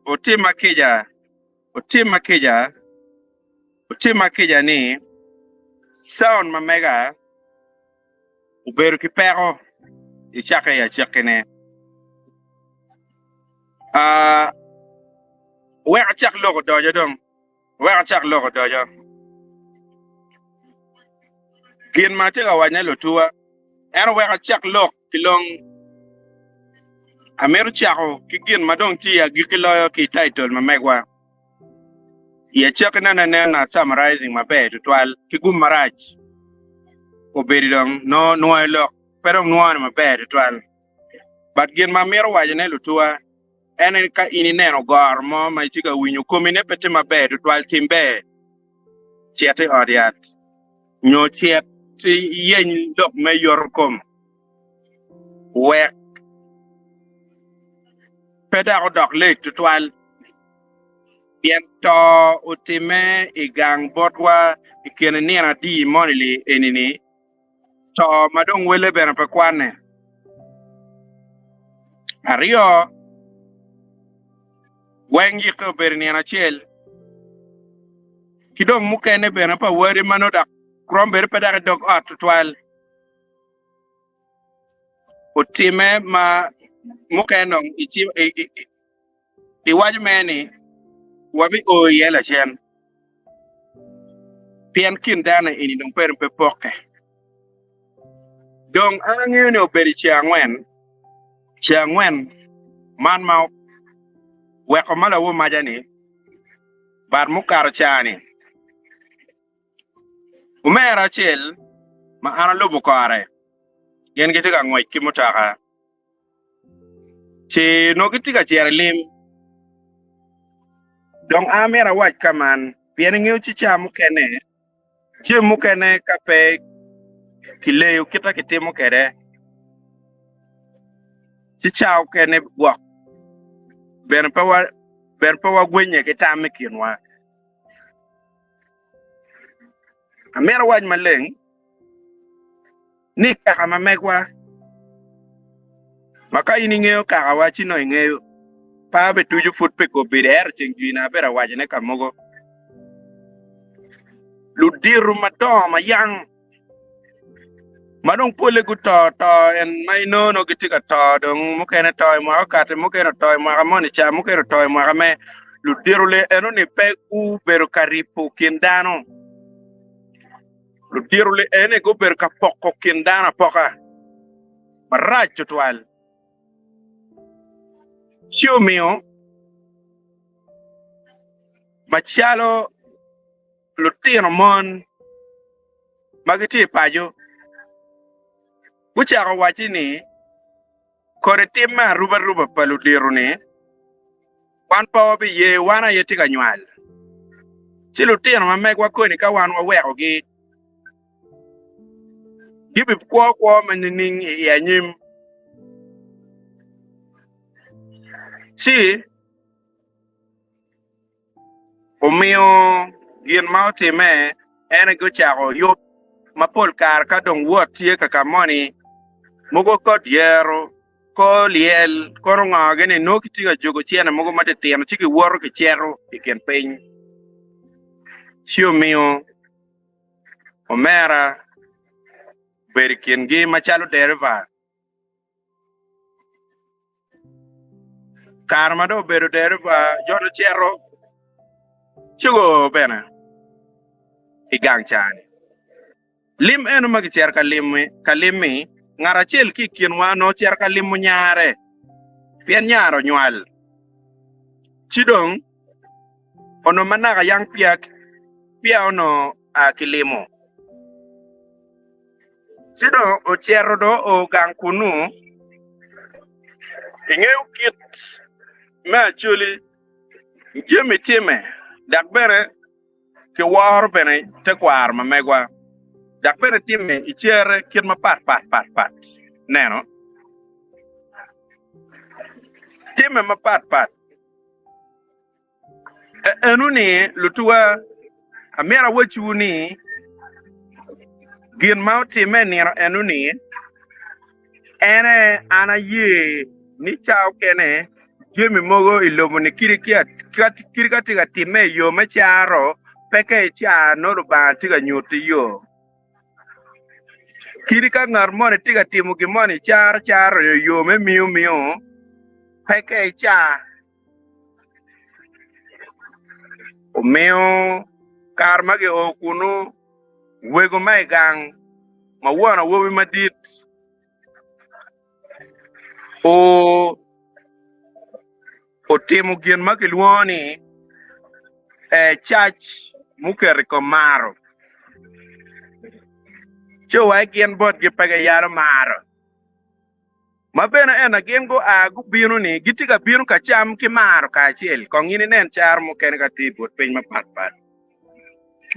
Otimma kica, otimma kica, otimma kica ni sound ma mega obedo ki peko i cakke i acakkine. Wek acak lok odoco dong. Wek acak lok odoco. Gin ma atye ka wacone lutuwa, ento wek acak lok ki long. Amito cako ki gin ma dong tye i agikki loyo ki i taitol ma megwa. I acakkine anen a summarizing maber tutwal ki gum marac obedo dong nongo nwoyo lok pe dong nwone maber tutwal. But gin ma amito wacone lutuwa En aye ka in ineno goro mo ma itye ka winyo komine pe tye maber tutwal, tim ber cit i ot yat nyo cit iyeny lok me yoto kom wek pe dok odok late tutwal. Pien to otimme i gang botwa i kine nino adi moni-li eni-ni, to ma dong wele bene pe kwanne. Aryo, weng yikke obedo i nino acel, ki dong mukene bene pa wadi ma nongo dok romo bedo pe dok i dog ot tutwal otimme ma mukene dong iwaco mere ni wabio iye lacen. Pien kin dano eni dong pe pe pokke. Dong an angeyo ni obedo i ceng angwen, ceng angwen man ma oweko ma lawor maca-ni, bat mukato ca-ni, omera acel ma an alubo kore, gin gitye ka ngwec ki mutoka. Ci nongo gitye ka cito i lim. Dong an amyero awac ka man, pien ingeyo ci ca mukene, jami mukene ka pe kileyo kit ma kitimo kwede, ci ca mukene gwok bene pe wa bene pe wagwenye ki tam i kinwa. Amyero awac maleng. ni kaka ma megwa, ma ka in ingeyo kakawa ci nongo ingeyo, pe abituco pud pi kobedo ento ceng jwina abedo awacone ka mogo. Ludito madongo ma yang ma dong polle guto to en ma inongo nongo gitye ka to dong mukene to i mwaka okati mukene oto i mwaka moni ca mukene oto i mwaka me ludito le enoni pe gubedo ka ripo kin dano. Ludito ene gubedo ka poko kin dano apoka marac tutwal, ci omiyo macalo lutino mon ma gitye i paco gucako wacci ni, Kodi tim me arubaruba pa ludito-ni, wan pe wabiye, wan aye tye ka nywal. Ci lutino ma megwa koni ka wan wawekogi, gibikwo kwo ma nining i anyim? Ci Omiyo gin ma otimme en aye gucako yub ma pol kare ka dong wot tye ka ka moni, mogo kot yero. kor lyel kono ngo gini nongo kitye ka jogo cene mogo matitino ci giwoto kicito i kin piny ci omiyo omera obedo i kingi macalo dereva. Kare ma dong obedo dereba jo ocito ci guo bene i gang ca-ni. Lim eno ma gicito ka lim-mi, ngat acel ki i kinwa onongo ocito ka limo nyare pien nyare onywal. Ci dong onongo ma naka yang peya onongo a kilimo. Ci dong ocito dong oo gang kunnu, ingeyo kit me Acholi jami timme dok bene kiworo bene tekwaro ma megwa dok bene timme i cere kit mapat pat pat pat neno timme mapat pat. Enoni lutuwa, amyero awacciwu ni gin ma otimme i nino enoni en aye an aye ni ca okene jami mogo i lobo-ni kadi ka tye ka timme i yo me caro, pe ka ica nongo Lubanga tye ka nyutti yo. Kadi ka ngat moni tye ka timo gin moni caro caro i yo me miyo miyo, pe ka ica. Omiyo kare ma gio kunnu, wego ma i gang ma won awobi madit otimo gin ma kilwongo ni cac muketo i kom maro, ci owaci gin botgi pe giyalo maro. Ma bene ena gin gua gubino ni gitye ka bino ka cam ki maro kacel. Kong in inen caro mukene ka tye i but piny mapat pat.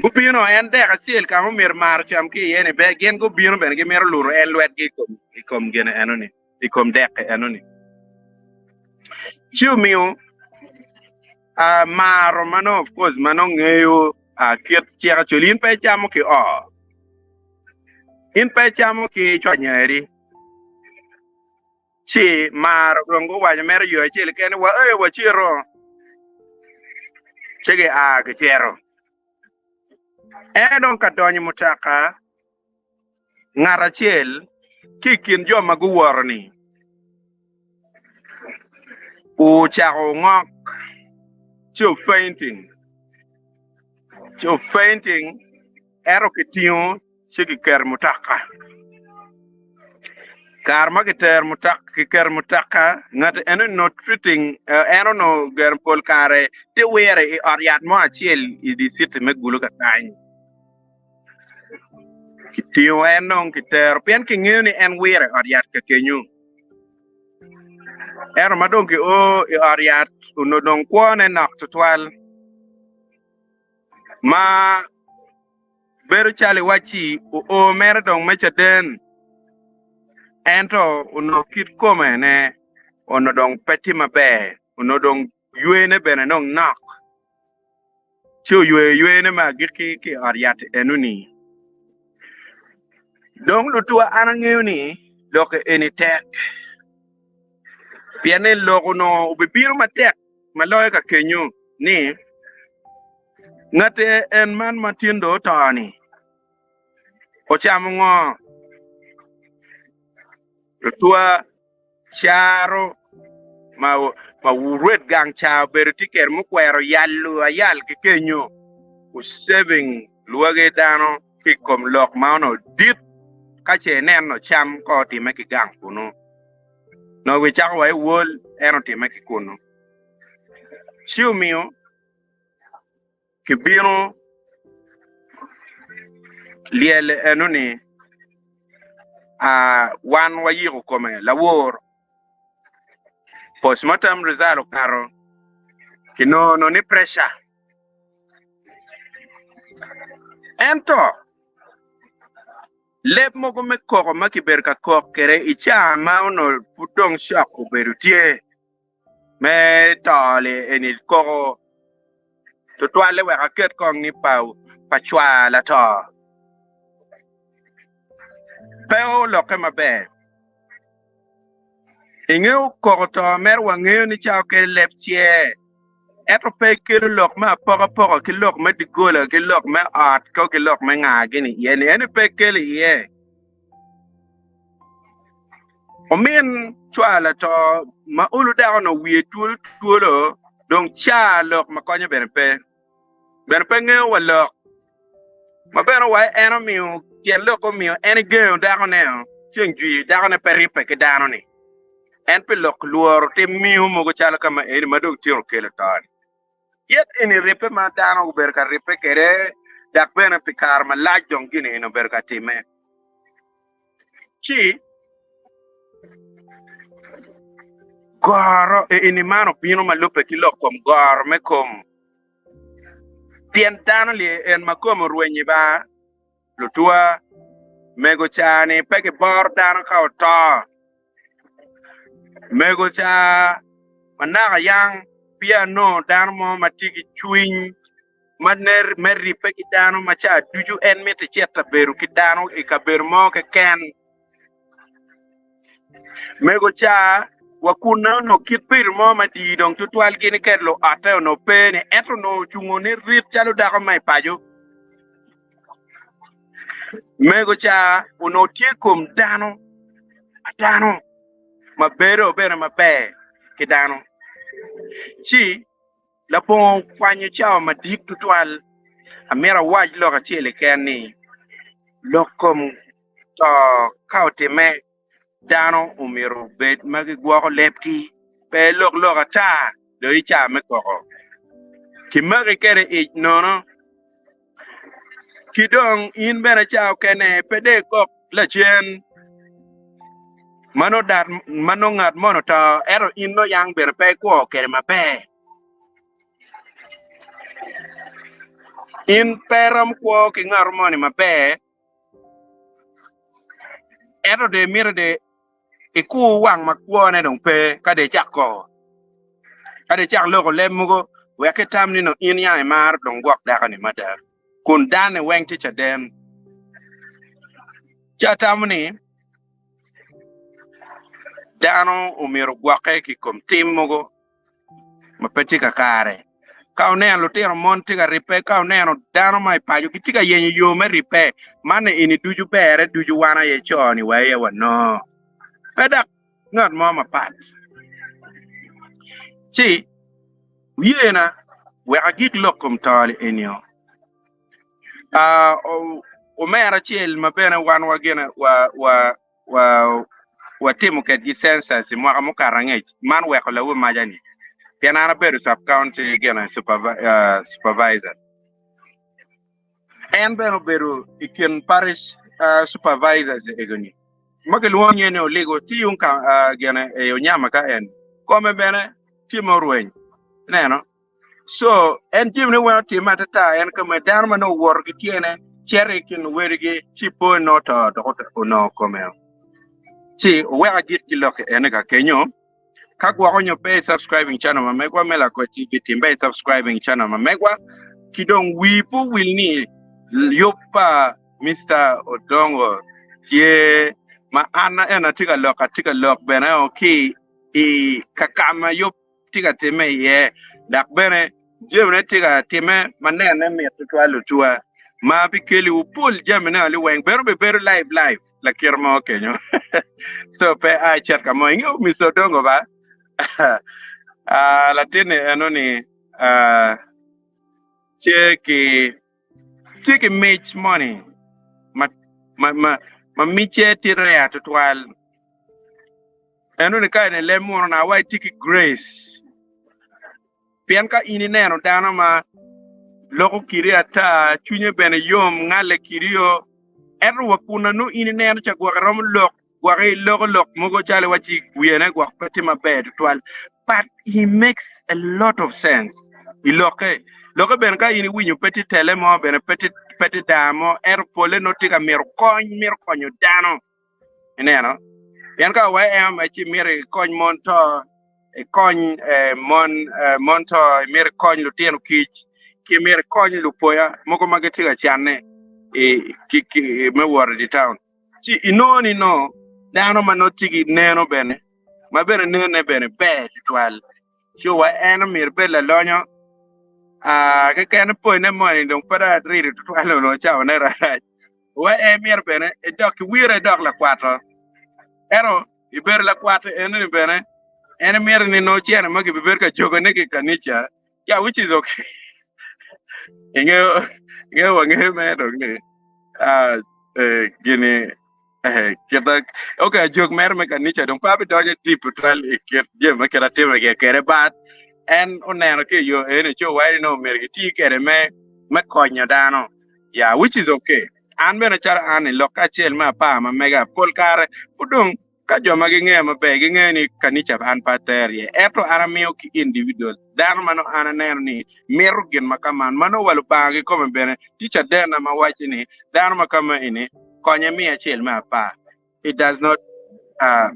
Gubino en dek acel ka ma omyero maro cam ki iye ni be gin gubino bene gimito luto en lwetgi i kom gine enoni, i kom dek enoni. Ci omiyo maro ma nongo of course ma nongo ngeyo kit cik acel in pe icamo ki oo, in pe icamo ki cwanyeri. Ci maro dong guwaco mere yo acel keken ni, Wae, wacito. Ci gia gicito. En dong ka donyo i mutoka, ngat acel ki i kin jo ma guwoto-ni ocako ngok ci o fainting, ci o fainting ento kitingo ci giketo i mutoka. Kare ma kitero kiketo i mutoka, ngat eno onongo treating en onongo gero pol kare tye wire i ot yat mo acel i dye citi me Gulu kakany. Kitingo en dong kitero pien kingeyo ni en wire i ot yat kakenyo. Ento ma dong kio i ot yat onongo dong kwone nok tutwal ma Bedo calo iwacci oo mere dong me caden, ento onongo kit kome-ne onongo dong pe tye maber, onongo dong ywene bene dong nok, ci oyweyo ywene me agikki ki i ot yat enoni. Dong lutwa an angeyo ni lok eni tek, pien ni lok onongo obibino matek ma loyo ka kenyo ni, Ngate en man ma tin dong oto-ni ocamo ngo? Lutwa caro ma rwed gang ca obedo tye kwede mukwero yalo ayal ki kenyo usaving lwagi dano ki i kom lok ma onongo dit ka ce ineno cam ko otimme ki gang kunu nongo wicako wa i wol en otimme ki kunu ci omiyo Kibino lyel eno-ni, wan wayiko kome lawor. Postmortem result okato, kinongo ni pressure. Ento leb mogo me koko ma kibedo ka kok kwede i caa ma onongo pud dong shock obedo tye. Me to-li eni koko tutwalle wek aket kong ni pa cwar lato pe olokke maber. Inge koko to mere wangeyo ni ca okelo leb cer, ento pe kelo lok me apokapoka ki lok me doggola ki lok me ot ko ki lok me nga gini iye ni eni pe kelo iye. Omin cwar lato ma olu dako-nu wiye twolo twolo dong ca lok ma konyo bene pe. Bene pe ngeyo wa lok ma bene wa en omiyo tyen lok omiyo en egengo dakone-o ceng jwi dakone pe ribbe ki dano-ni en pi lok lworo tim miyo mogo calo ka ma eni ma dong tye okelo to-ni. Yet eni ribbe ma dano obedo ka ribbe kwede dok bene pi kare malac dong gin eni obedo ka timme. Ci goro eni man obino ma lubbe ki lok kom goro me kom. Pien dano lye en ma kome orwenyi ba, lutwa, mego ca-ni pe giboro dano ka oto. Mego ca ma naka yang peya anongo dano mo ma tye ki cwiny ma me ribbe ki dano ma ca ducu en mito ecit ka bedo ki dano i kabedo mo keken. Mego ca wa kun onongo kit bedo mo madii dong tutwal gin kede luotte onongo pe ni ento onongo ocungo ni rit calo dako ma i paco. Mego ca onongo tye kom dano dano ma bedo bene maber ki dano ci Labongo kwanyo cawa madit tutwal, amito awac lok acel keken ni, lok kom to ka otimme, dano omyero obed ma gigwoko lebgi, pe ilok lok ata dong i cawa me koko. Kimaki kwede ic nono, Ki dong in bene ca okene pe dong ikok lacen ma nongo ngat moni oto, ento in nongo yang bene pe ikwo kwede maber. In pe iromo kwo ki ngat moni maber, ento dong imito dong ikur wang ma kwone dong pe ka dong icak koko, ka dong icak loko leb mogo wek itam ni nongo in yang imaro dong gwok dako-ni mada kun danne weng tye caden. Ci atamo ni dano omyero ogwokke ki i kom tim mogo ma pe tye kakare. Ka wuneno lutino mon tye ka ribbe, ka wuneno dano ma i paco gitye ka yenyo yo me ribbe, man eni ducu berre ducu wan aye co-ni wa aye wanongo, pe dok ngat mo mapat. Ci wuyena wek agik lok kom to-ni enio. Omera acel ma bene wan wa gine wa wa watimo kedgi census i mwaka mukato angec, man weko lawe maca-ni, pien an abedo sub-county gine supervisor. En bene obedo i kin parish supervisors ego-ni ma kilwongo nyinge ni Oligo tye yung ka gine i Onyama ka en kome bene tye ma orweny ineno. So, en jamine weng otimme atata, en ka ma dano ma nongo owoto ki tyene cito i kin luwedigi ci po en nongo oto dok onongo komeo. Ci owek agik ki lok ene ka kenyo. Ka gwoko nyo pe i subscribing channel ma megwa me Lakoc TV, tim ba i subscribing channel ma megwa. Ki dong wii pe owil ni yub pa Mister Odongo tye ma an en atye ka lok atye ka lok bene o ki i kakama yub tye ka timme iye, dok bene jamine tye ka timme ma nene mit tutwal lutuwa ma bikeliwu pol jamine liweng bene obibedo live live lakite mo kenyo so pe a icit ka mo ingeyo Mister Odongo ba ah, latinni enoni ah, tye ki tye ki mic moni ma ma ma ma micce tye rare tutwal Enoni ka en leb muno na wa itye ki grace pien ka in ineno dano ma loko kidi ata cwinye bene yom ngale kidi yo ento wa kun nongo in ineno ca gwok iromo lok gwok iloko lok mogo calo iwaci wiyene gwok pe tye maber tutwal but he makes a lot of sense i lokke lokke bene ka in iwinyo pe tye tele mo bene pe tye pe tye daa mo ento pole nongo tye ka mito kony mito konyo dano. Ineno? Pien ka wa en ma ci mito ikony mon to, ikony eh, mon eh, mon to, imito ikony lutino kic, ki imito ikony lupoya mogo ma gitye ka canne i, ki, ki, me wot i di taun. Ci inongo ni no dano ma nongo tye ki neno bene. ma bene nene bene ber tutwal. Ci wa en omyero ebed lalonyo ah, keken pwonyne moni dong pe dong arido tutwal onongo cawane rac. Wa en myero bene edok ki wire edok lakwato. Ento ibedo lakwat enoni bene en myero ni nongo cene ma gibibedo ka jogone ki i kanica yeah, which is okay. Ingeyo ingeyo wangeyo me dong ni ah, eh, gini eh, kita okay ajog mere me kanica dong pe abidonyo deep tutwal i kit jami ma kit atime iye kwede but en oneno ki i yo eni ci owaco ni nongo myero giti kwede me me konyo dano yeah, which is okay. An bene calo an i lok kacel me apar ma mega pol kare pud dong ka jo ma gingeya maber gingeyo ni kanica an pe atero iye ento an amiyo ki individuals dano ma nongo an aneno ni mito gin ma kaman ma nongo wa Lubanga kikome bene tye cadenna ma waco ni dano ma kama eni konye miya acel me apar it does not uh,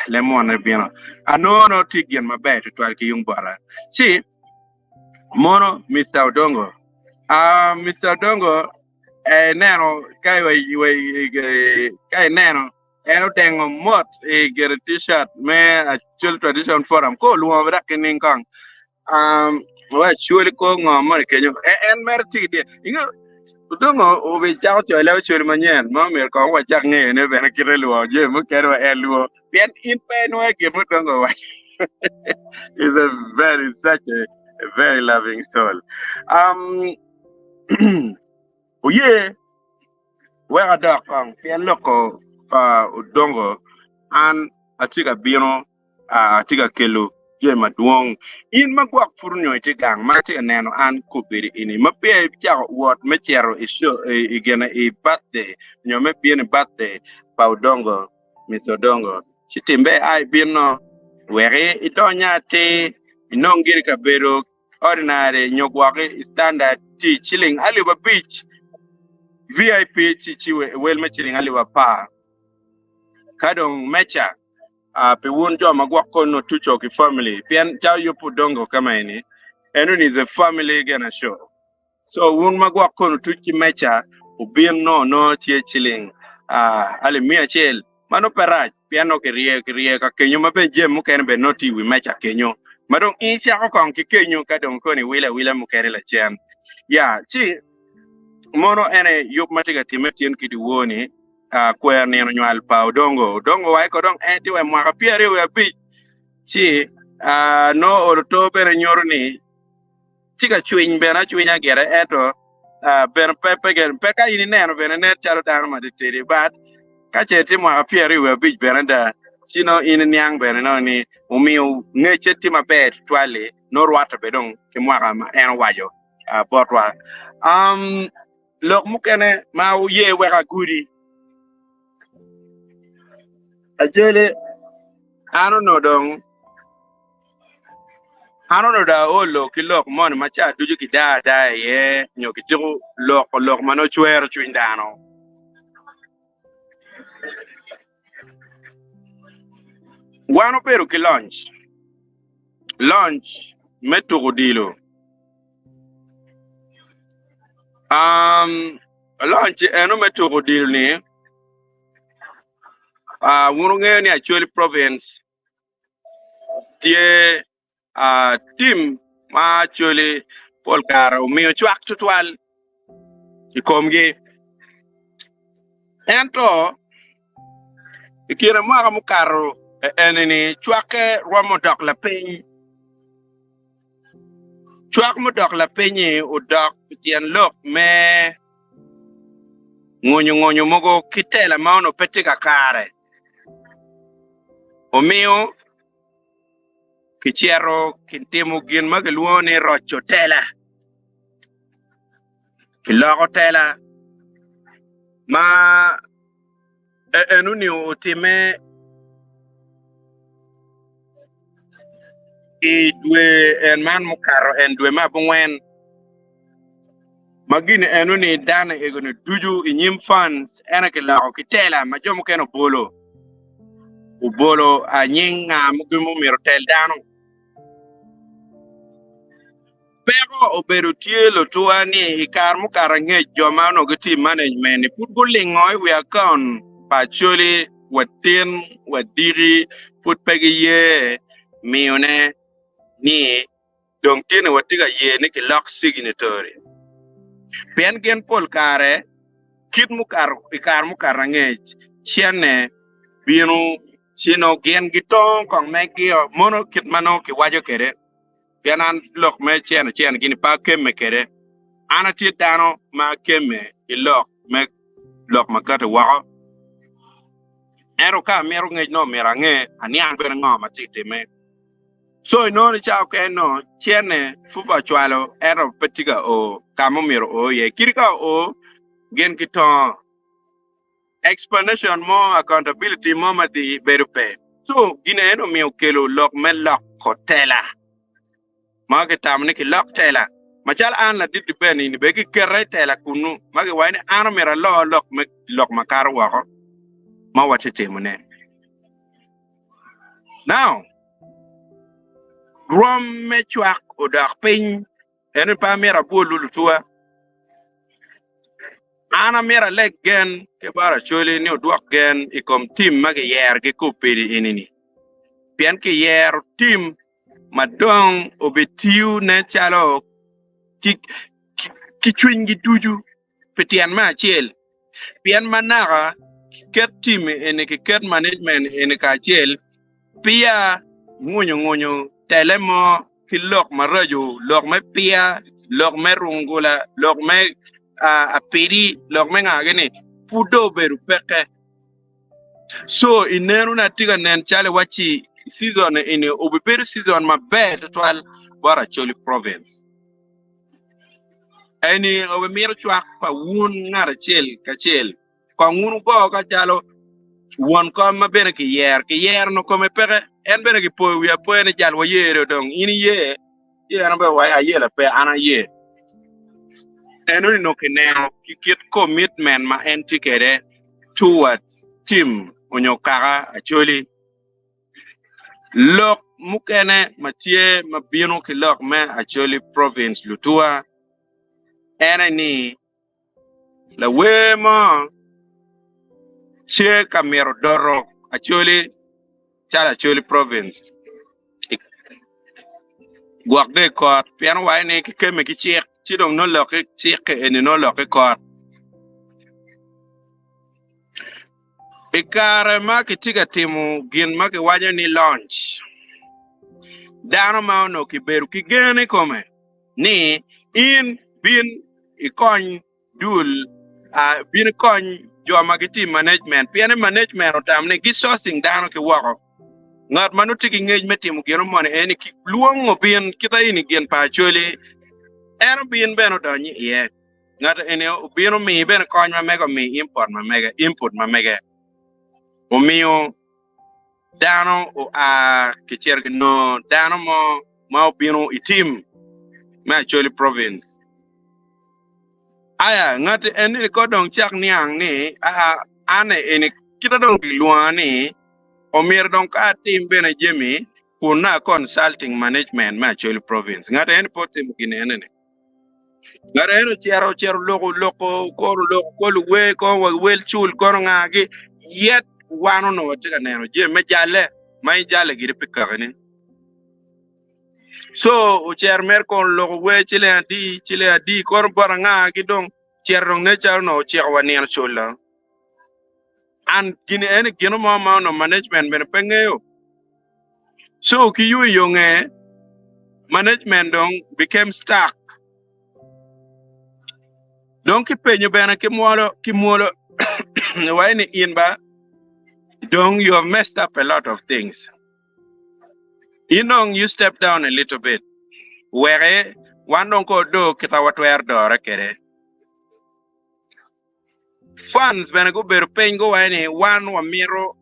lemone bino anongo nongo tye gin maber tutwal ki yung bota ci mono Mr. Odongo uh, Mr. Odongo ineno ka ka ineno en otengo mot i gire t-shirt me Acholi Tradition Forum ko olwongo dok ki ning kong um, wa Acholi ko ngo moni kenyo en mere tye ki tye inge Odongo obicako coyo leb Acholi manyen ma omyero kong wacak ngeyone bene kite lwongo jami mukene wa en lwongo pien in pe inwoyo gin mudongo owaco is a very such a, a very loving soul um, Oye wek adok kong pien loko pa Odongo an atye ka bino atye ka kelo jami madwong. In ma gwok pud onyo itye gang ma atye ka neno an kobedo eni ma peya icako wot me cito i show i gine i birthday nyo me bino i birthday pa Odongo Mister Odongo ci timbe a ibino wek idony atir inong giri kabedo ordinary nyo gwoki i standard ci ciling alip abic, VIP ci ci wel me ciling alip apar. Ka dong meca pi wun jo ma gwok kono tuco ki family pien calo yub pud dongo kama eni enoni is a family gonna show. So wun ma gwok kono tuc ki meca obin no nongo tye ciling alip miya acel ma nongo pe rac pien nongo kiryeyo kiryeyo ka kenyo ma bene jami mukene bene nongo tye i wi meca kenyo ma dong in icako kong ki kenyo ka dong kono iwilo awila mukene lacen ya ci mono ene yub ma tye ka timme tyen ki dyewor ni kwero nino nywal pa Odongo Odongo wa eko dong en tye wa i mwaka pyeraryo wiye abic ci nongo olo to bene nyuto ni Tye ka cwiny bene acwinya gire ento bene pe pe pe ka in ineno bene nen calo dano ma titidi but ka ce tye mwaka pyeraryo wiye abic bene da ci nongo in iniang bene nongo ni omiyo ngecce tye maber tutwal-li nongo rwatte bene dong ki mwaka ma en owaco botwa. Lok mukene ma wuye wek agudi aceli an onongo dong An onongo dong aolo ki lok moni ma ca ducu kidaa ada iye nyo kitiko loko lok ma nongo cwero cwiny dano. Wan obedo ki lonc, lonc me tuko odilo. Um, lonc eno me tuko odilo-ni, uh, wun wungeyo ni Acholi Province tye tim ma Acholi pol kare omiyo cwak tutwal i komgi. Ento i kine mwaka mukato eni-ni cwakke rwom odok lapiny. Cwak mudok lapiny-nyi odok pi tyen lok me ngunyu ngunyu mogo ki tela ma onongo pe tye kakare. Omiyo kicito kitimo gin ma kilwongo ni roco tela. Kiloko tela ma enoni otimme i dwe en man mukato en dwe me abongwen. Ma gin eno-ni dano ego-ni ducu i nyim fans ento kiloko ki tela ma jo mukene obolo obolo anying nga ma myero otel dano. Peko obedo tye lutuwa ni i kare mukato angec jo ma onongo gitye i management ni pud gulingo i wi akaunt pa Acholi wa tin wa diki. pud pe giye miyone ni dong tye ni watye ka ye ni kilok signatory pien gin pol kare kit mukato i kare mukato angec cene bino ci nongo gin gitongo kong megio mono kit ma nongo kiwaco kwede pien an lok me cene cene gini pe akemme kwede an atye dano ma akemme ki lok me lok ma kati woko ento ka amito ngec nongo myero ange aniang bene ngo ma tye ka timme. Co inongo ni cawa okene nongo cene FUFA cwalo ento pe tye ka o ka ma omyero o iye. Kadi ka oo gin ki tongo explanation mo, accountability mo ma dhi bedo pe. Co gin eni omiyo okelo lok me loko tela ma kitamo ni kilok tela. Macalo an ladit Ben ini bene kiketa i tela kunu ma kiwaco ni an omyero alor lok me lok makato woko ma watye timone. Now, rwom me cwak odok piny, ento pe amito abwolwu lutuwa. An amito aleg gen ki bot Acholi ni odwok gen i kom tim ma kiyerogi ki opido eni-ni, pien kiyero tim ma dong obitiyo ne calo ki cwinygi ducu pi tyen me acel, pien ma naka kiket tim eni kiket management eni kacel peya ngunyu ngunyu tele mo ki lok maraco, lok me piya, lok me rungula, lok me apidi, lok me nga gini pud dong obedo peke. So ineno ni atye ka nen calo iwacci season eni obibedo season maber tutwal bot Acholi province. Eni obimito cwak pa wun ngat acel kacel. Kong wun wugo ka calo won kom ma bene kiyero, kiyero nongo kome peke, en bene kipoyo wiye apoya ni jal waye do dong in iye, ci en bene owaco ayela pe an aye. Enoni nongo kineno ki kit commitment ma en tye kwede towards team onyo kaka Acholi. Lok mukene ma tye ma bino ki lok me Acholi Province Lutua en aye ni lawer mo tye ka mito doto Acholi calo Acholi Province gwok dong i kot pien owaco ni kikemme ki cik ci dong nongo lok ki cik eni nongo lok ki kot. I kare ma kitye ka timo gin ma kiwaco ni launch, dano ma onongo kibedo ki gen i kome ni in bin ikony dul, bin ikony jo ma gitye i management pien ni management otamo ni gi sourcing dano ki woko. Ngat ma nongo tye ki ngec me timo gin moni en ni lwongo bin kita ini gin pa Acholi en obin bene odony iye. Ngat eni obino omiyi bene kony ma mege omiyi input ma mege, input ma mege. Omiyo dano oa kicito kinongo dano mo ma obino i tim me Acholi Province. Aya, ngat eni ko dong cak niang ni aa an eni kita dong kilwonga ni omyero dong ka atim bene jami kun na consulting management me Acholi Province. Ngat eni pe otimo gin enini. Ngat en ocito ocito oloko loko kono oloko ko luwer kono wa wel cul kono ngagi yet wan onongo watye ka neno jami me jalle ma ijalle gire pi kakani. So ocito mere kono oloko wer ciling adi ciling adi kono bot angagi dong cito dong nen calo onongo ociko wa nino cul-la. And gini eni gino mo ma onongo management bene pe ngeyo. So ki yo i yo nge, management dong became stuck. Dong kipenyo bene ki mwolo, ki mwolo iwaco ni in ba dong you have messed up a lot of things. In dong you step down a little bit. Weke wan dong ko odo kita watwero dore kede. Fans bene gubedo piny guwaco ni wan wamito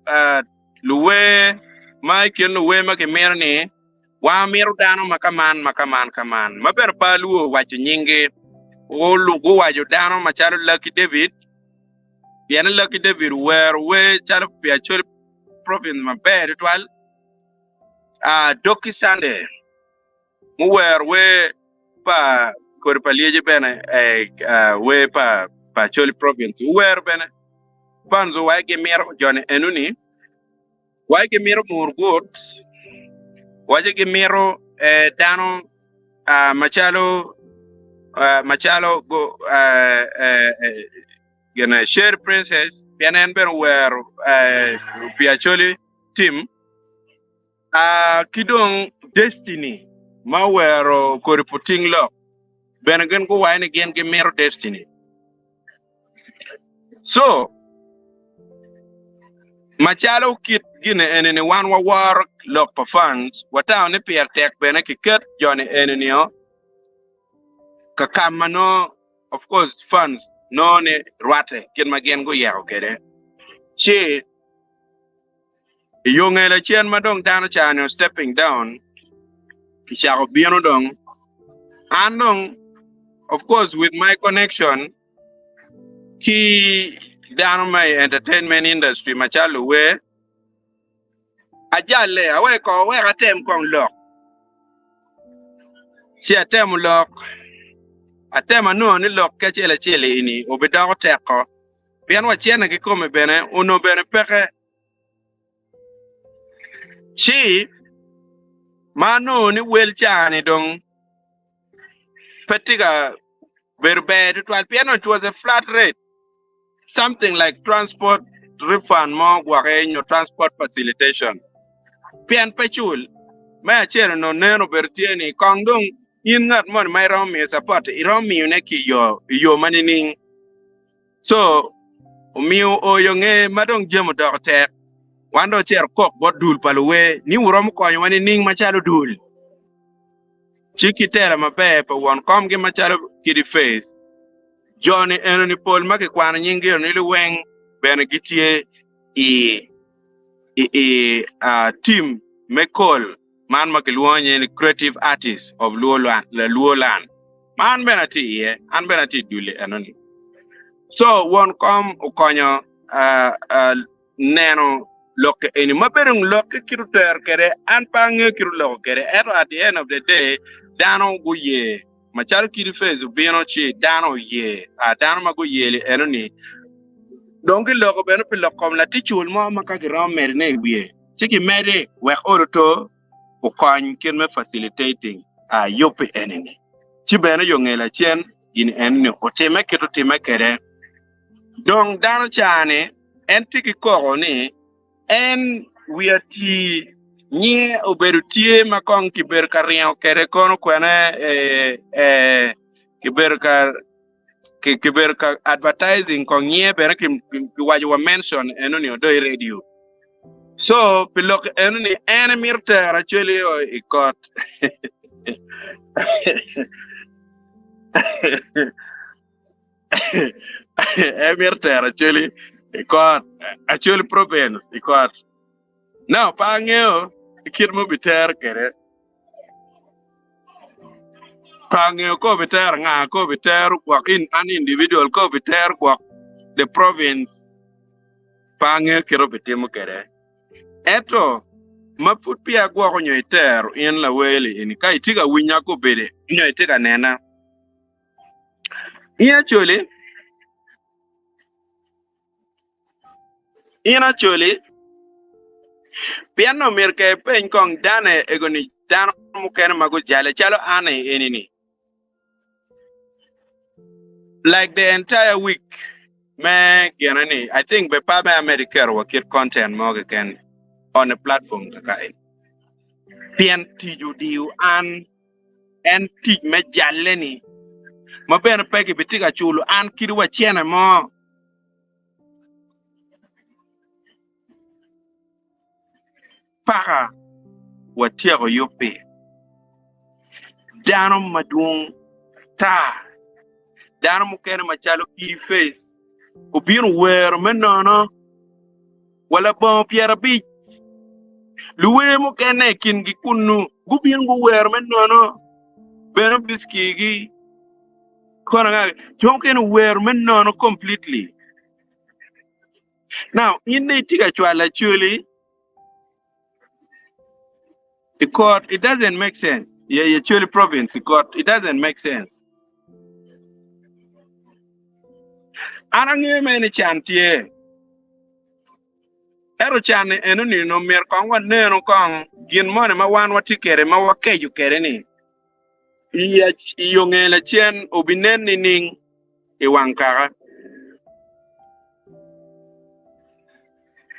luwer ma i kin luwer ma kimito ni wamito dano ma kaman ma kaman kaman ma bene pe alwor waco nyinggi. Guwaco dano macalo Lucky David pien ni Lucky David owero wer calo pi Acholi Province maber tutwal. Doki Sunday Muwero wer pa kodi pa lyeci bene, wer pa Acholi Province owero bene. Fans owaco gimito joni enoni. Waci gimito murgut, waci gimito eh, dano ah, macalo ah, macalo go, eh, eh, eh, gine Sherry Princess pien en bene owero eh, pi Acholi team ah, ki dong Destiny ma owero kodi Puting Lok bene gin guwaco ni gin gimito Destiny. So, macalo kit gine eni-ni wan waworo lok pa fans, watamo ni pire tek bene kiket joni eni-nio ka ka ma nongo of course fans nongo ni rwatte kit ma gin guyeko kwede. Ci I yo nge lacen ma dong dano ca-ni o stepping down, kicako bino dong, an dong of course with my connection ki dano ma i entertainment industry macalo luwer, ajalle awek ko wek atem kong lok. Ci atemo lok, atemo anongo ni lok ki acel acel eni obidoko teko. Pien wa cene kikome bene onongo bene peke. Ci ma anongo ni wel ca-ni dong pe tye ka bedo ber tutwal pien it was a flat rate something like transport refund mo gwoki nyo transport facilitation pien pe cul. Me acel onongo nen obedo tye ni kong dong in ngat moni ma iromo miyo support iromo miyone ki i yo ma nining? Co omiyo oyo nge ma dong jami odoko tek, wan dong ocito kok bot dul pa luwer ni wuromo konyowa nining macalo dul? Ci ki tela maber pa won komgi macalo Kidi Faith, jo-ni enoni pol ma kikwano nyinggi ni liweng bene gitye i i tim me kol man ma kilwongo nyinge ni Creative Artists of Luo Land ma an bene atye iye, an bene atye i dul-li enoni. So won kom okonyo neno lokke eni ma bedo lokke kit otero kwede an pe angeyo kit oloko kwede ento at the end of the day dano guye macalo Kidi Face obino ci dano oye dano ma guyeli enoni dong giloko bene pi lok kom laticul mo ma ka giromo medone i wiye ci gimedi wek olo to okony kit me facilitating yubbi eni-ni. Ci bene yo nge lacen gin eni-ni otimme kit otimme kwede. Dong dano ca-ni en tye ki koko ni en wiye ati nyinge obedo tye ma kong kibedo ka ringo kwede kono kwene kibedo ka kibedo ka advertising kong nyinge bene kiwaco wa mention enoni odo i radio. So pi lok enoni en emito tero Acholi i kot. Emito tero Acholi i kot, Acholi province i kot. Now pe angeyo kit ma obitero kwede. Pe angeyo ka obitero nga, ka obitero gwok in an individual, ka obitero gwok the province. Pe angeyo kit obitimo kwede. Ento ma pud peya gwoko nyo itero in laweli eni ka itye ka winya kobedi nyo itye ka nena. In Acholi, in Acholi, pien nongo myero ke ipeny kong dane ego ni dano mukene ma gujale calo an eni ni. Like the entire week me gine ni I think be pa me amedo iketo wa kit content mo keken on the platform kaka eni. Pien tic odiyo an en tic me jalle ni ma bene pe gibitye ka culo an kadi wa cene mo. Paka watyeko yubbi, dano madwong ata, dano mukene macalo Kidi Face obino wero me nono wa labongo 50. Luwer mukene i kingi kunnu gubino guwero me nono bene biskigi kono anga jo mukene owero me nono completely. Now, in dong itye ka cwalo Acholi i court, it doesn't make sense. Yeah, i Acholi province i court, it doesn't make sense. An angeyo mere ni can tye. Ento can-ni enoni onongo myero kong wanenu kong gin moni ma wan watye kwede ma wakeco kwede-ni i yo nge lacen obinen nining i wang kaka.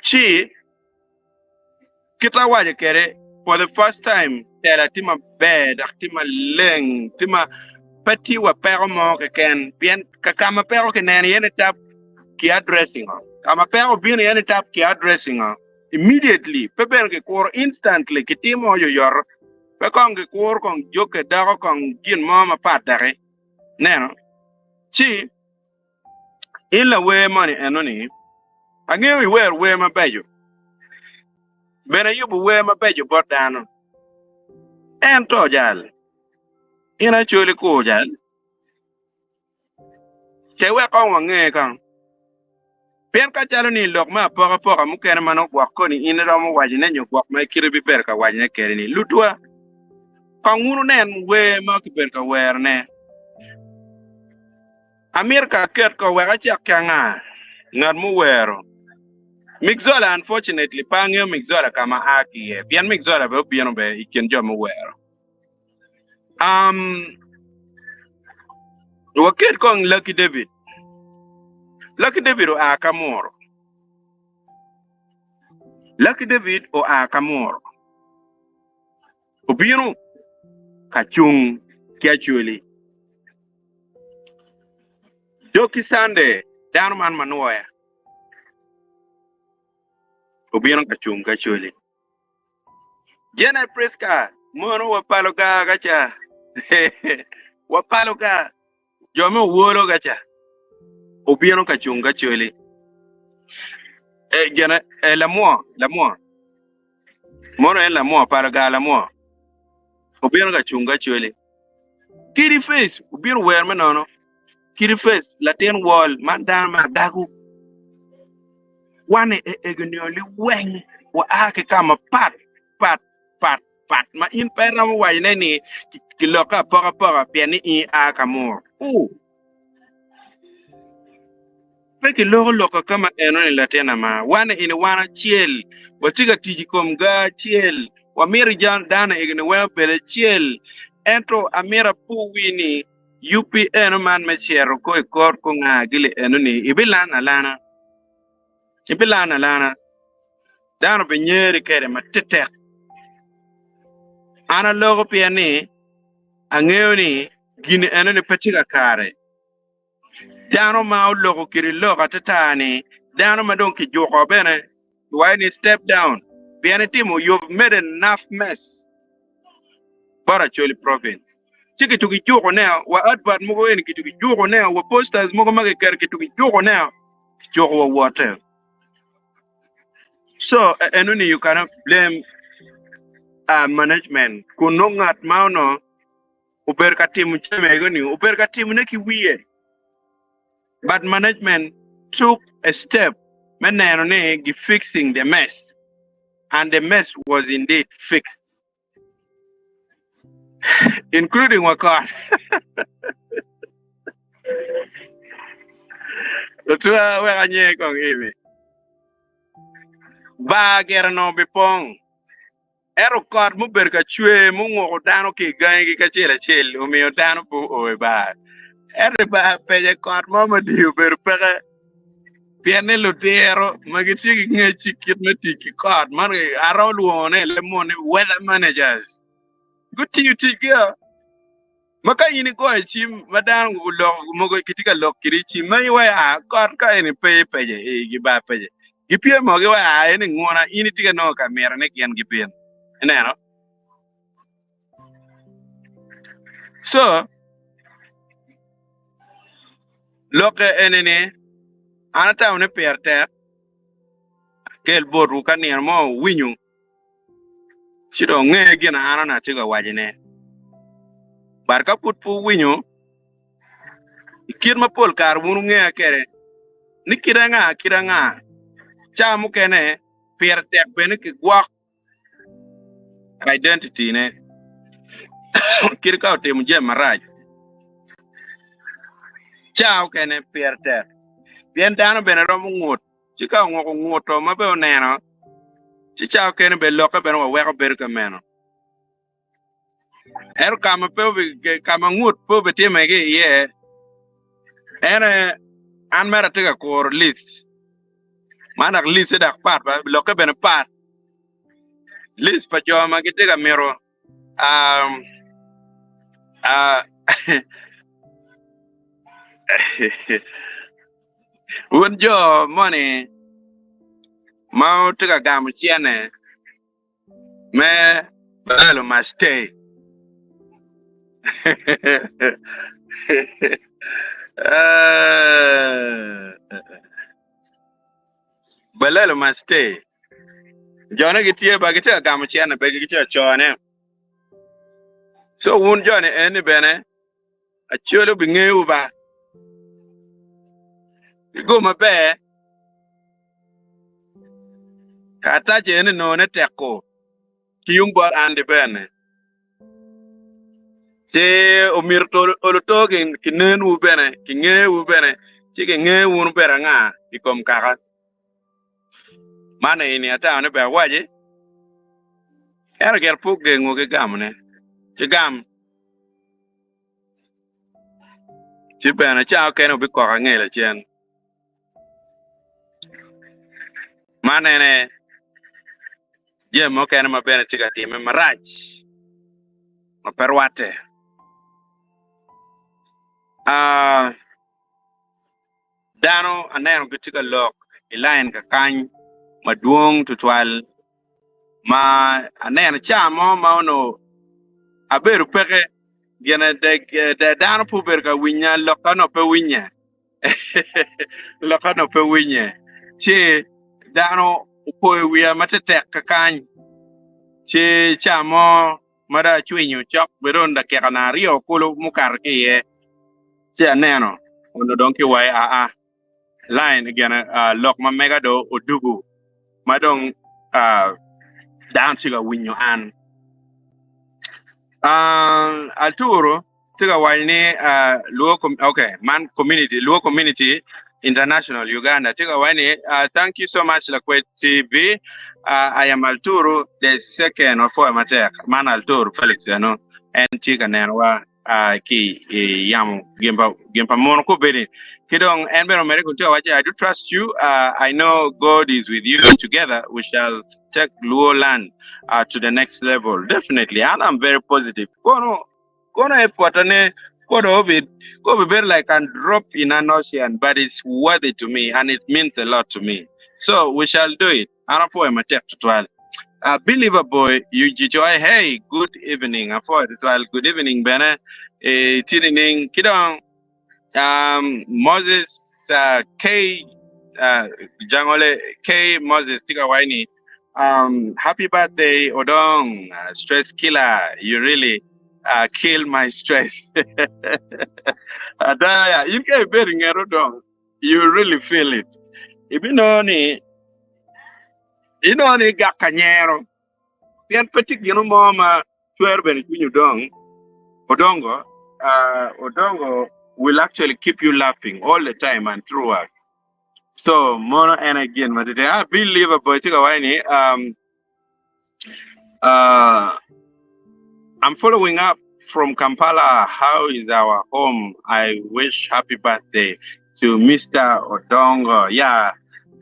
Ci Kit ma awaco kwede, for the first time tela tye maber dok tye maleng, tye ma pe tye wa peko mo keken pien ka ka ma peko kineno iye ni tap ki addressing o, ka ma peko obino iye ni tap ki addressing o immediately pe bene kikuro instantly kitimo oyoyoto pe kong kikuro kong jokke doko kong gin mo mapat daki ineno ci In lawer moni enoni, angeyo iwero wer mabeco, bene iyubo wer mabeco bot dano. Ento jal, in Acholi kur jal, ce wek kong wange kong. Pien ka calo ni lok me apokapoka mukene ma nongo gwok koni in iromo wacone nyo gwok ma kite bibedo ka wacone kwede-ni, lutwa, kong wun wunen wer ma kibedo ka werone. Amito ka aket ko wek acak ki anga? Ngat muwero. Mixola unfortunately pe angeyo Mixola ka ma a ki iye pien Mixola bene obino bene i kin jo muwero. Um, waket kong Lucky David. Lucky David oa ka muro. Lucky David oa ka muro. Obino ka cung ki Acholi. Dog ki Sunday dano man ma nwoya obino ka cung ki Acholi. Janet Priska mono wa palo gar ka ca wa palo gar jo me owolo ka ca obino ka cung ki Acholi. Eh, Janet eh, lamwo lamwo Mono en lamwo palo gar lamwo obino ka cung ki Acholi. Kidi face obino wer me nono. Kidi face latin wol man dano me agago. Wan i ego nio liweng wa a ki ka ma pat pat pat pat ma in pe iromo waco ne ni kilokke apokapoka pien ni in ia ka mur. Ooh. Pe kiloko lok ka ma eno ni latin ama. Wan eni wan acel, watye ka tic i kom gar acel, wamito dano egi ni weng obed acel. Ento amito apo wi ni yubbi eno man me cito ko i kor ko nga gili eno ni ibilano alana. Ibilano alana. Dano binyeri kede matetek. An aloko pien ni angeyo ni gin eno ni pe tye kakare. Dano ma oloko kidi lok atata-ni, dano ma dong kijuko bene, kiwaco ni step down pien itimo you've made enough mess bot Acholi province. Ci kituko ijukone wa advert mogo eni kituko ijukone wa posters mogo ma kiketo kituko ijukone kijuko wa wote. So eno ni you cannot blame uh, management kun nongo ngat ma ono obedo ka timo jami ego-ni obedo ka timone ki wiye but management took a step me neno ni gi fixing the mess and the mess was indeed fixed including wa kot. Lutwa wek anye kong eni. Bar gire onongo bipong. Ento kot mubedo ka cwer munguko dano ki i gangigi kacel acel omiyo dano pe oo i bar. Ento i bar pece kot mo mading obedo peke pien ni ludiro ma gitye ki ngec i kit me tic ki kot man aromo lwongone i leb munu ni weather managers gutiyo ticgi-o. Ma ka in igoyo cim ma dano guloko mogo gitye ka lok kidi i cim ma iwaco a kot ka eni pe pece i gibar pece gipyemo giwaco a eni nguna in itye ka nongo ka mito ni gin gibin ineno so lokke eni ni an atamo ni pire tek akel botwu ka nino mo wuwinyo ci dong wunge gin a an onongo atye ka wacone. But ka pud pe wuwinyo, i kit ma pol kare wun wungeya kwede, ni kit anga kit anga, ca mukene pire tek bene kigwok identity-ne kit ka otimo jami marac. Ca mukene pire tek pien dano bene romo ngut, ci ka onguko nguto ma bene oneno. Ci ca okene bene lokke bene waweko bedo ka meno. Ento ka ma pe obi, ka ma ngut pe obitimme ki iye, en aye an mere atye ka kuro list. Man dok liste dok pat, lokke bene pat. List pa jo ma gitye ka mito um, uh, wun jo moni ma wutye ka gamo cene me Balalo must stay. Balalo must stay. Jone gitye ba gitye ka gamo cene pe gitye ka cone. So wun joni eni bene Acholi obingeyowu ba. Gigo maber. Karatac eni none tek-ku ki yung bot Andy bene. Ci omyero oluto kinenwu bene, kingewu bene, ci kinge wun wubedo anga i kom kaka. Man eni atamo ni ber awaci, ento gire pe ogengo ki gamone. Ci gam. Ci bene ca okene wubikoko ange lacen. Man ene jami mukene ma bene tye ka timme marac ma pe rwatte. Ah, dano aneno gitye ka lok i lain kakany madwong tutwal ma aneno ca mo ma onongo abedo peke gine dano pe obedo ka winya lokka onongo pe winye. Lokka onongo pe winye, ci dano opoyo wiya matetek kakany. Ci ca mo ma dong acwinyo cok bedo dakikana aryo kulu mukato ki iye, ci aneno onongo dong kiwaco aa line gine lok ma mega dong odugo ma dong dano tye ka winyo an. Arturo tye ka waco ni Luo okay man community Luo community international Uganda tye ka waco ni thank you so much Lakwed TV I am Arturo the second wapwoyo matek man Arturo Felix eno en tye ka nenowa ki i yamo gin pa gin pa mono kobedi ki dong en bene omedde kun tye ka waco I do trust you I know God is with you together we shall take Luo land to the next level definitely and I'm very positive kono Kono aye pwota ne kodo obi kobi bedo like an drop in an ocean but it's worthy to me and it means a lot to me so we shall do it an apwoyo matek tutwal uh, believer boy you joy hey good evening apwoyo tutwal good evening bene eh, tye nining ki dong Um, Moses uh, K uh, Jangole K Moses tye ka waco ni um, happy birthday Odong uh, stress killer you really uh, kill my stress. Ada ya in ka ibedo i nget Odong you really feel it. Ibinongo ni inongo ni gak ka nyero Pien pe tye gin mo ma cwero bene cwiny Odong, Odongo, uh, Odongo will actually keep you laughing all the time and throughout. So, mono en aye gin ma tye. Ah, Bill Liverboy tye ka waco ni, um, uh, I'm following up from Kampala. How is our home? I wish happy birthday to Mr. Odongo. Yeah.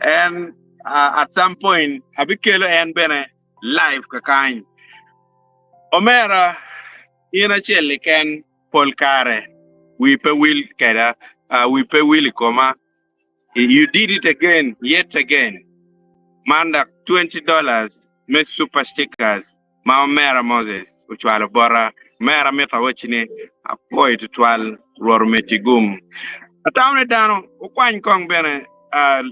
And uh, at some point, abikelo en bene live kakany. Omera, in acel liken pol kare wi pe wil keda, uh, wi pe wil i koma. You did it again, yet again. Man dok $20 me super stickers ma omera Moses ocwalo bota. Omera mito awacci ni apwoyi tutwal, Rwot omeddi gum. Atamo ni dano wukwany kong bene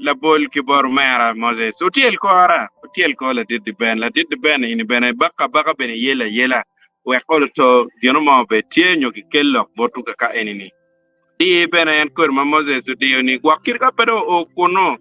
labol ki bot omera Moses. Wutyel kora, wutyel kor ladit Diben. Ladit Diben eni bene baka abaka bene yelo ayela wek olo to gino mo obed tye nyo kikel lok botwu kaka eni-ni. Dir bene en kodi ma Moses odiyo-ni, gwok kit ka pe dong oo kunnu,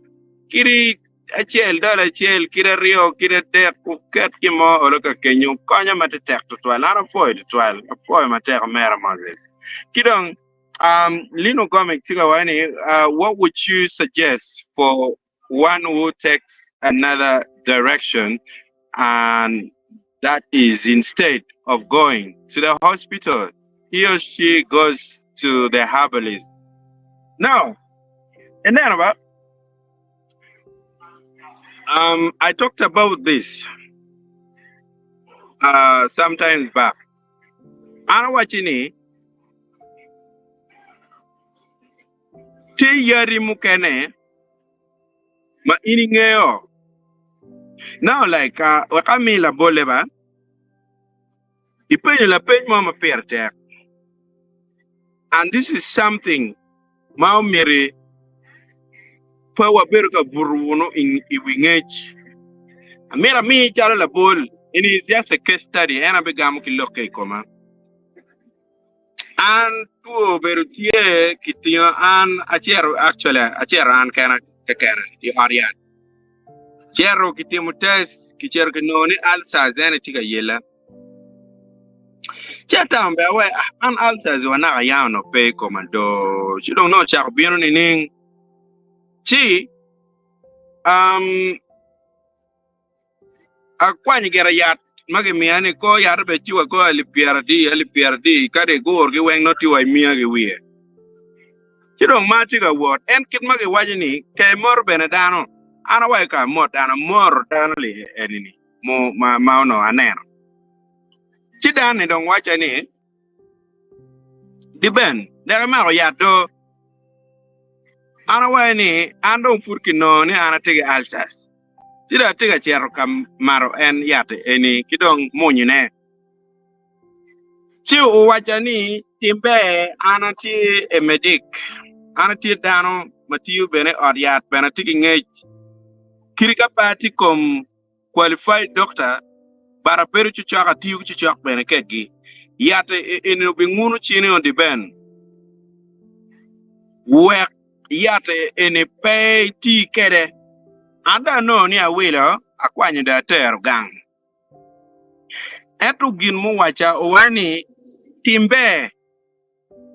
kidi acel, dola acel, kidi aryo, kidi adek, wuket gin mo olo ka kenyo, konyo matetek twatwal. An apwoyo twatwal, apwoyo matek omera Moses. Ki dong, um, Lino Gomic tye ka waco ni, uh, what would you suggest for one who takes another direction? And that is instead of going to the hospital, he or she goes to the herbalist. Now, ineno ba, um, I talked about this uh, sometimes back. An awaci ni, tye yadi mukene ma in ingeyo. Now like, uh, wek ami labolle ba, ipenyo lapeny mo ma pire tek. And this is something ma omyero pe wabedo ka buto wunu i wi ngec. Amito ami calo labol, it is just a case study, en abigamo ki lokke i koma. An two obedo tye kitingo an acito actually acito an kena kekena i ot yat. Cito kitimo test kicito kinongo ni ulcers en tye ka yela. Ci atamo bene awe ah, an ulcers wa naka yam onongo pe i koma do ci dong nongo ocako bino nining? Ci um, Akwanyo gira yat ma gimiya ni kor yat obe ci wa kor alip pyeradi, alip pyeradi, kadi igurgi weng nongo tye wa imiya ki wiye. Ci dong ma atye ka wot, en kit ma giwaco ni ke imoto bene dano, an awaco ka amot dano, amoto dano li eni-ni ma ma onongo aneno. Ci dano-ni dong wacca ni, Di Ben, dek imako yat do. An awaco ni, An dong pud kinongo ni an atye ki ulcers. Ci dong atye ka cito ka mato en yat eni ki dong munyone. Ci owacca ni, Tim ber, an atye e medic, an atye dano ma tiyo bene i ot yat, bene atye ki ngec. Kadi ka pe atye kom qualified doctor, but abedo cocok, atiyo ki cocok bene kedgi. Yat eni obinguno cini odiben wek Yat eni pe iti kwede. An dong anongo ni awilo, akwanyo dong atero gang. Ento gin muwacca owaco ni, Tim ber,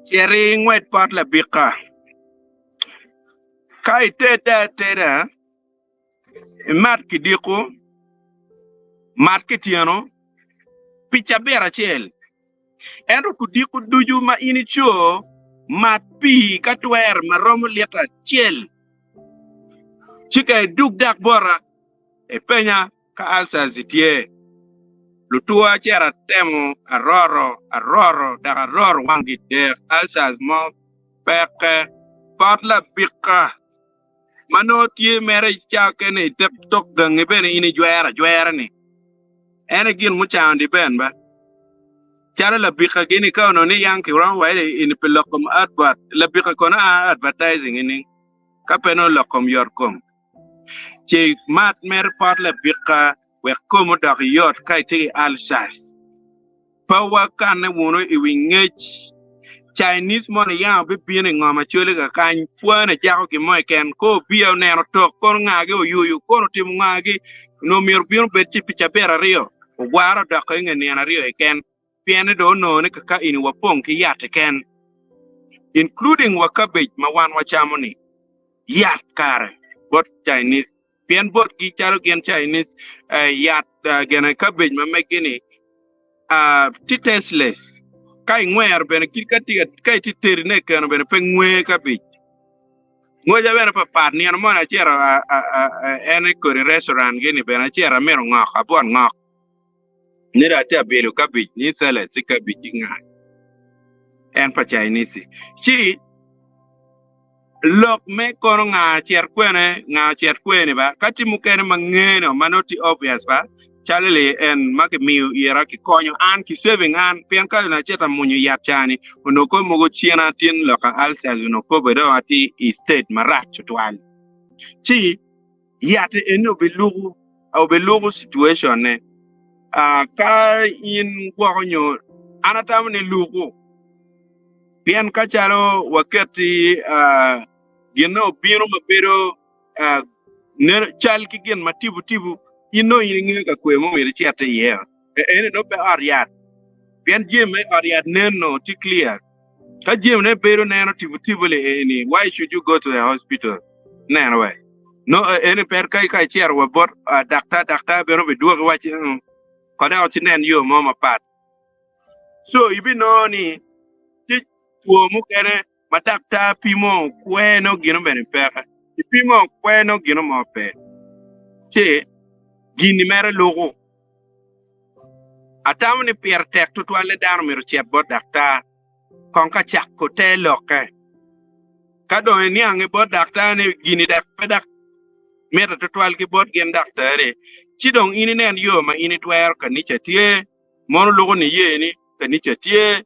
cit ingwed pot labika. Ka itedde ateda, imat kidiko, mat kityeno pi cabit acel. Ento kudiko ducu ma in ico, mat pii ka twere ma romo lita acel, ci ka idug dak bota, ipenya ka ulcers tye. Lutwo acito atemo aroro, aroro, dok aroro wang gidek, ulcers mo peke. Pot labika. ma nongo tye mere ca kene i tek tok gangi bene in ijwero ajwera-ni, en aye gin mucango di ben ba. Calo labika gini ka onongo ni yang kiromo waco ni eni pi lok kom advert, labika kono a advertising nining ka pe nongo lok kom yot kom. Ce mat mere pot labika wek kom odok yot ka itye ki ulcers. Pe wakanne wunu i wi ngec. Chinese moni yam obibino i ngom Acholi kakany, pwone cako gin mo keken, ko obiya oneno tok, kono ngagi oyuyu, kono otimo ngagi, onongo myero obin obed ci pi cabit aryo, ogwaro odoko i nge nino aryo keken, pien ni dong onongo ni kaka eni wapong ki yat keken, including wa cabbage ma wan wacamo ni, yat kare bot Chinese. Pien botgi calo gin Chinese yat gene cabbage ma meggi ni tye tasteless ka ingwero bene kit ka tye ka itye tedine keno bene pe ngwe cabbage ngweca bene papat nino moni acito en i kodi restaurant gini bene acito amito ngok abwot ngok ni dong atye abilo cabbage ni salad ci cabbage ci nga en pa Chinese ci Lok me kono nga cet kwene, nga cet kweni ba, ka tye mukene ma ngene ma nongo tye obvious ba, calo li en ma kimiyo ira kikonyo an ki saving an pien ka onongo acito amunyo yat cani onongo kong mogo cina tin loka ulcers onongo pe obedo atye i state marac tutwal ci yat eni obiluku obiluku situation ne ka in gwoko nyo an atamo ni luku. Pien ka calo waketti ginne obino ma bedo cal ki gin ma tipo tipo, in nongo in ingeyo ka kwe mo myero icit iye. Eni nongo pe ot yat, pien jami ma i ot yat nen nongo tye clear. Ka jamine bedo neno tipo tipo li eni, why should you go to the hospital? Neno we. Nongo eni ber ka ka icito wa bot daktar, daktar bene obidwoki wacci mm kong ci nen yo mo mapat. So ibinongo ni tye two mukene ma daktar pimo kwer nongo gino bene peke, ipimo kwer nongo gino mo pe ci gini mere luko. Atamo ni pire tek tutwal ni dano myero ocit bot daktar kong ka cako te lokke. Ka dong iniang bot daktar ni gini dok pe dok mitte tutwal ki bot gin daktari, ci dong in inen yo ma in itwero. Kanica tye, mono luko niye ni kanica tye,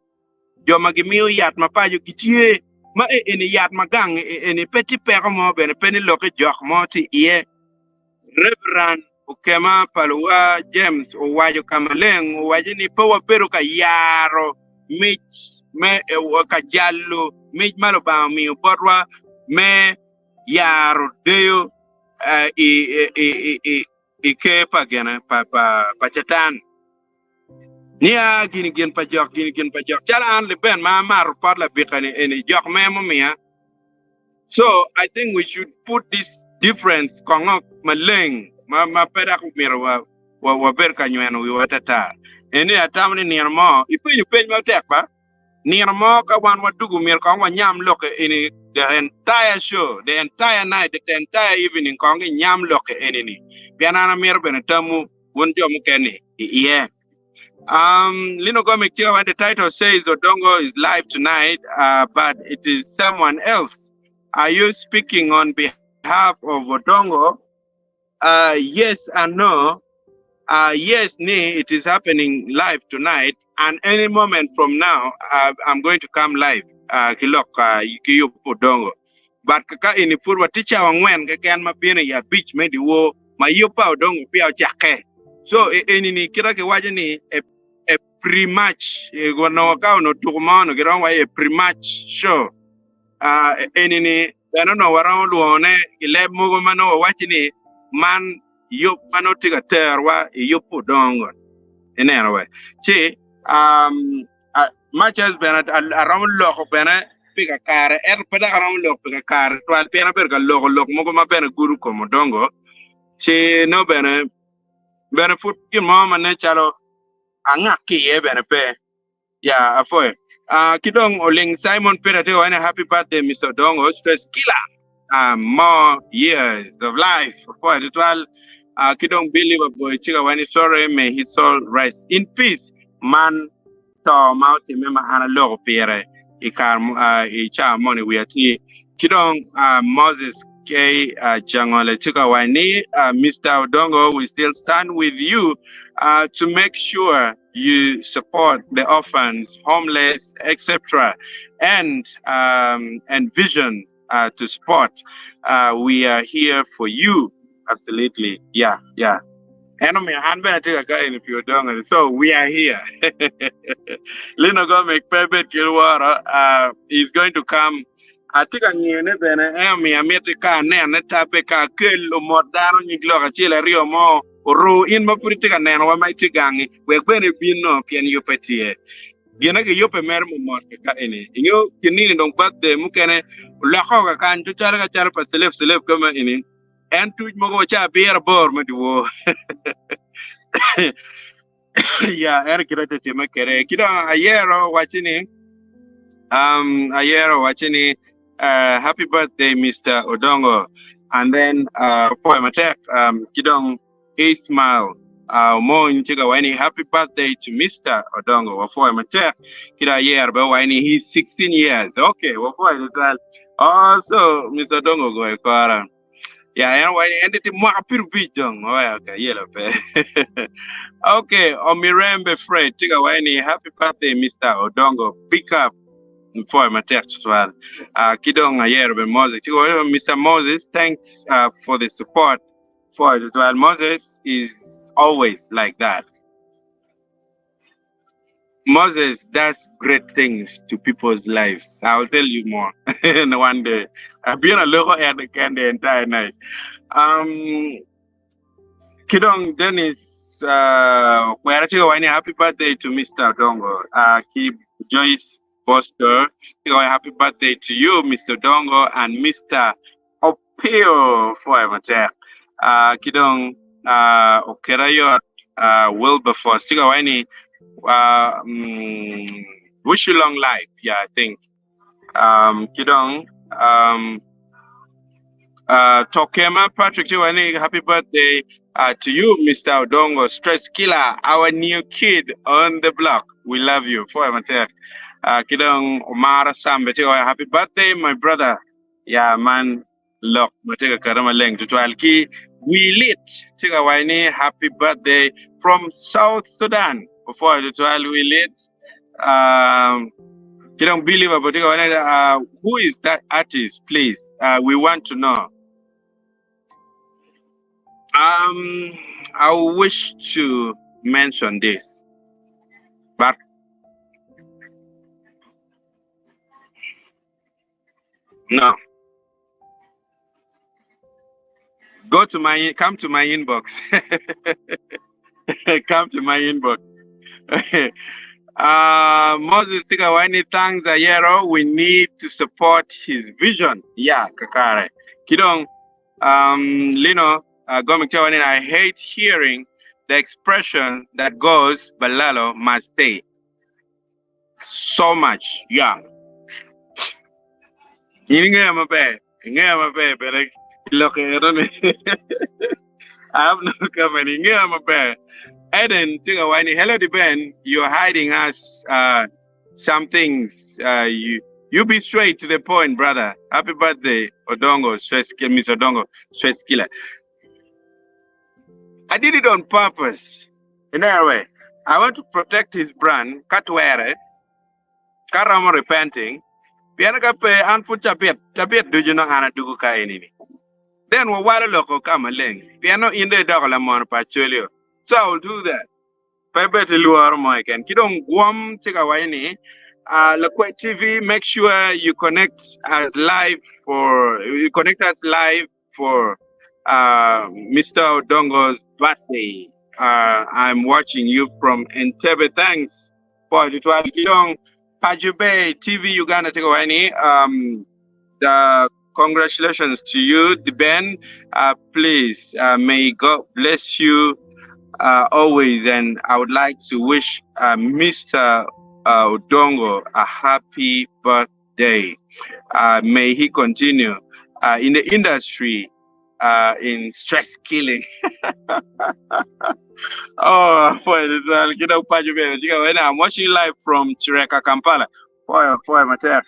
jo ma gimiyo yat ma paco gitye, ma eni yat ma gang eni pe tye peko mo bene pe ni lokke jok mo tye iye. Reverend Okema pa luwa James owaco ka maleng owaco ni pe wabedo ka yaro mic me ka jalo mic ma Lubanga omiyo botwa me yaro deyo i ker pa gene pa pa Catan. Nia gini gin pa jok gini gin pa jok calo an liben ma amato pot labika ni eni jok me mumiya. So I think we should put this difference kongo maleng ma ma pe dok omyero wa wa wabed ka nyweno wiwa atata. Eni atamo ni nino mo ipenyo peny matek ba nino mo ka wan wadugu myero kong wanyam lok eni the entire show the entire night the entire evening kong inyam lok eni ni pien an amito bene tamu wun jo mukene i iye. Lino Gomic tye the title says Odongo is live tonight, but it is someone else. Are you speaking on behalf of Odongo? Yes and no. Yes, ni it is happening live tonight, and any moment from now, I'm going to come live. Ki lok ki yub Odongo. But ka eni pud watye cawa angwen keken ma bino i abic me dyewor ma yub pa Odongo peya ocakke. So eni ni kita kiwaco ni a, a pre-match onongo ka onongo tuko mo onongo giromo waco a pre-match show. Eni ni bene onongo waromo lwongone i leb mogo ma nongo wawaco ni man yub ma nongo tye ka terowa i yub pa Odongo. Ineno we? Ci um, Matches bene aromo loko bene pi kakare, ento pe dok aromo lok pi kakare twal pien abedo ka loko lok mogo ma bene gudo kom odongo, ci nongo bene bene pud gin mo ma nen calo angak ki iye bene pe. Ya, apwoyo. Ah, ki dong oling Simon Peter tye ka waco ni happy birthday Mister Odongo, stress killer. Ah, more years of life. Apwoyo tutwal. Ah, ki dong Billy Baboy tye ka waco ni sorry may his soul rest in peace. Man to ma otimme ma an aloko pire i kare i cawa moni wiya tye. Ki dong Moses K. Jangole tye ka waco ni Mister Odongo we still stand with you to make sure you support the orphans, homeless, etc. and and vision to support. We are here for you. Absolutely. Yeah, yeah. En omiyo an bene atye ka kayo pi odongo ni so we are here. Lino Gomek pe bed ki lworo is going to come. Atye ka ngiyone bene en omiyo amiti ka anene tabbe ka akel omot dano nyig lok acel aryo mo oru in ma pud itye ka nenowa ma itye gangi wek bene ibin no pien yubbe tye. Gine giyubbe mere mot ka eni. Ingeyo kin nini dong birthday mukene oloko kakany tutwale ka calo pa celeb celeb kama eni. En tuc mogo wa ca abiro aboro me dyewor. Ya, en kite te timme kwede. Ki dong ayero wacci ni, um, ayero wacci ni, uh, happy birthday Mister Odongo. And then, uh, pwoyo matek, um, ki dong Ismail, uh, Omony tye ka waco ni happy birthday to Mister Odongo. Wapwoyo matek. Ki dong ayero bene owaco ni he's 16 years. Okay, wapwoyo tutwal. Oh, so Mister Odongo ogoyo kora. Ya, en owaco ni en tye mwaka 50 dong. Oya, okay, ayelo pe. Okay, Omirembe Fred tye ka waco ni happy birthday Mister Odongo. Pick up. Pwoyo matek tutwal. Ki dong ayero bene Moses. Tye ka waco Mister Moses, thanks for the support. Pwoyo tutwal. Moses is always like that. Moses does great things to people's lives. I'll tell you more one day. Abino aloko en keken the entire night. Ki dong Dennis okwera tye ka waco ni happy birthday to Mister Odongo. Ki Joyce Foster tye ka waco happy birthday to you Mister Odongo and Mister. Pio pwoyo matek. Uh, ki dong uh, oketa yot uh, Wilberforce tye ka waco ni uh, mm, wish you long life. Yeah, I think. Um, ki dong um, uh, Tokema Patrick tye ka waco ni happy birthday uh, to you Mr. Odongo Stress Killer, our new kid on the block. We love you. Pwoyo matek. Uh, ki dong Omara Sambe tye ka waco happy birthday my brother. Ya man lok ma tye ka kati maleng tutwal ki wi lit tye ka waco ni happy birthday from South Sudan. Opwoyo tutwal wi lit. Um, ki dong Billy babo tye ka waco ni uh, who is that artist please? Uh, we want to know. Um, I wish to mention this, but No. Go to my come to my inbox. Come to my inbox. Moses Tigawani thanks Ayero. We need to support his vision. Yeah, kakare. Kidong Lino Gomik Chawani, I hate hearing the expression that goes Balalo must stay. So much. Yeah. In ingeyo maber. Ingeyo maber bene lok eno ni. I have no comment. Ingeyo maber. Eden tye ka waco ni hello Diben, you're hiding us some things. You you be straight to the point brother. Happy birthday Odongo stress Miss Odongo stress killer. I did it on purpose. Ineno we, I want to protect his brand ka twere, ka romo repenting, pien ka pe an pud cabit, cabit ducu nongo an adugo ka eni-ni. Then wawalo loko ka maleng, pien nongo in dong idoko lamono pa Acolio. So I will do that. Pe bed ki lworo mo keken. Ki dong gwom tye ka waco ni, Lakwed TV, make sure you connect us live for, you connect us live for Mister Odongo's birthday. I'm watching you from Entebbe. Thanks for tutwal. Ki dong Pajo Bay TV Uganda tye ka waco ni the congratulations to you the Ben. Please may God bless you always and I would like to wish Mr. Odongo a happy birthday. May he continue in the industry in stress killing. Oh, boy, ki dong paco bene tye ka wene. I'm watching live from Chireka, Kampala. Boy, boy, matek.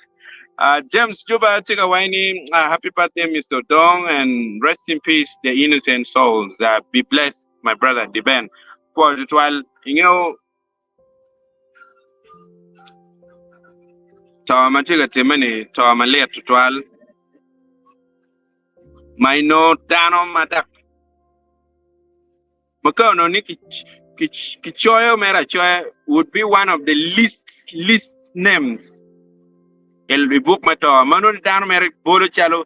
James Juba tye ka waco ni happy birthday Mr. Odong and rest in peace the innocent souls. Be blessed my brother Diben. Pwoyo tutwal. Ingeyo To ma tye ka timme-ni to malit tutwal ma inongo dano ma dok ma ka onongo ni kicoyo mere acoya would be one of the least least names i buk me to ma nongo dano mere bolo calo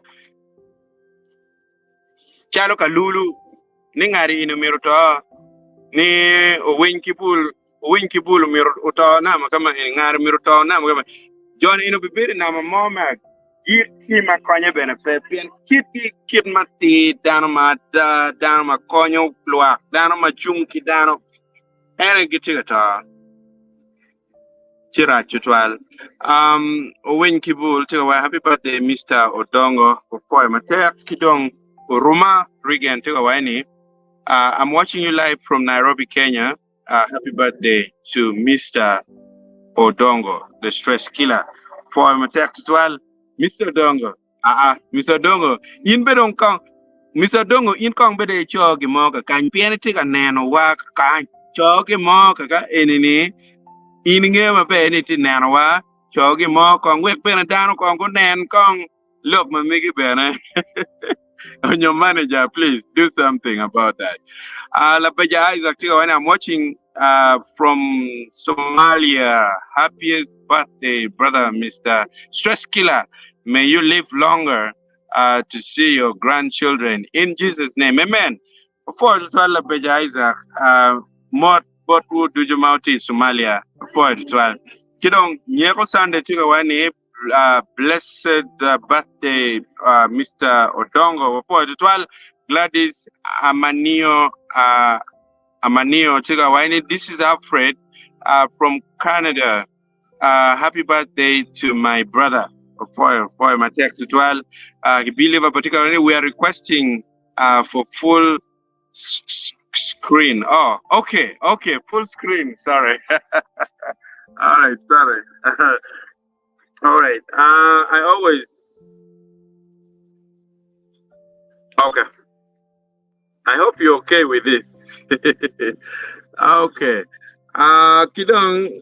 calo kalulu ni ngati eni omyero oto, ni owiny ki bul, owiny ki bul omyero oto nama ka ma eni, ngati omyero oto nama ka ma eni. Jo ni eni obibedo i nama mo me agikki ma konye bene pe, pien kitgi kit matir, dano ma ada, dano ma konyo lwak, dano ma cung ki dano, en aye gitye ka to. Ci rac tutwal. Um, Owiny ki bul tye ka waco happy birthday Mister Odongo, opwoyo matek ki dong Oruma Regan tye ka waco ni uh, I'm watching you live from Nairobi, Kenya. Happy birthday to Mister Odongo, the stress killer. Pwoyo matek tutwal Mister Odongo. Aa, Mister Odongo, in bene dong kong, Mister Odongo, in kong bene ico gin mo kakany, pien itye ka nenowa kakany. Co gin mo kaka eni-ni, in ingeyo maber ni itye nenowa, co gin mo kong wek bene dano kong gunen kong lok ma megi bene. Onyo manager, please do something about that. Labeja Isaac tye ka waco ni, I'm watching from Somalia. Happiest birthday, brother Mister Stress Killer. May you live longer to see your grandchildren. In Jesus' name, amen. Opwoyo tutwal Labeja Isaac. Mot botwu ducu ma wutye i Somalia. Opwoyo tutwal. Ki dong Nyeko Sunday tye ka waco ni. Blessed birthday Mister Odongo. Wapwoyo tutwal Gladys Amanio Amanio tye ka waco ni this is Alfred from Canada. Happy birthday to my brother. Opwoyo, opwoyo matek tutwal. Ki Believer tye ka waco ni we are requesting for full screen. Oh, okay, okay, full screen. Sorry. All right, sorry. All right. I always. Okay. I hope you're okay with this. Okay. Kidong.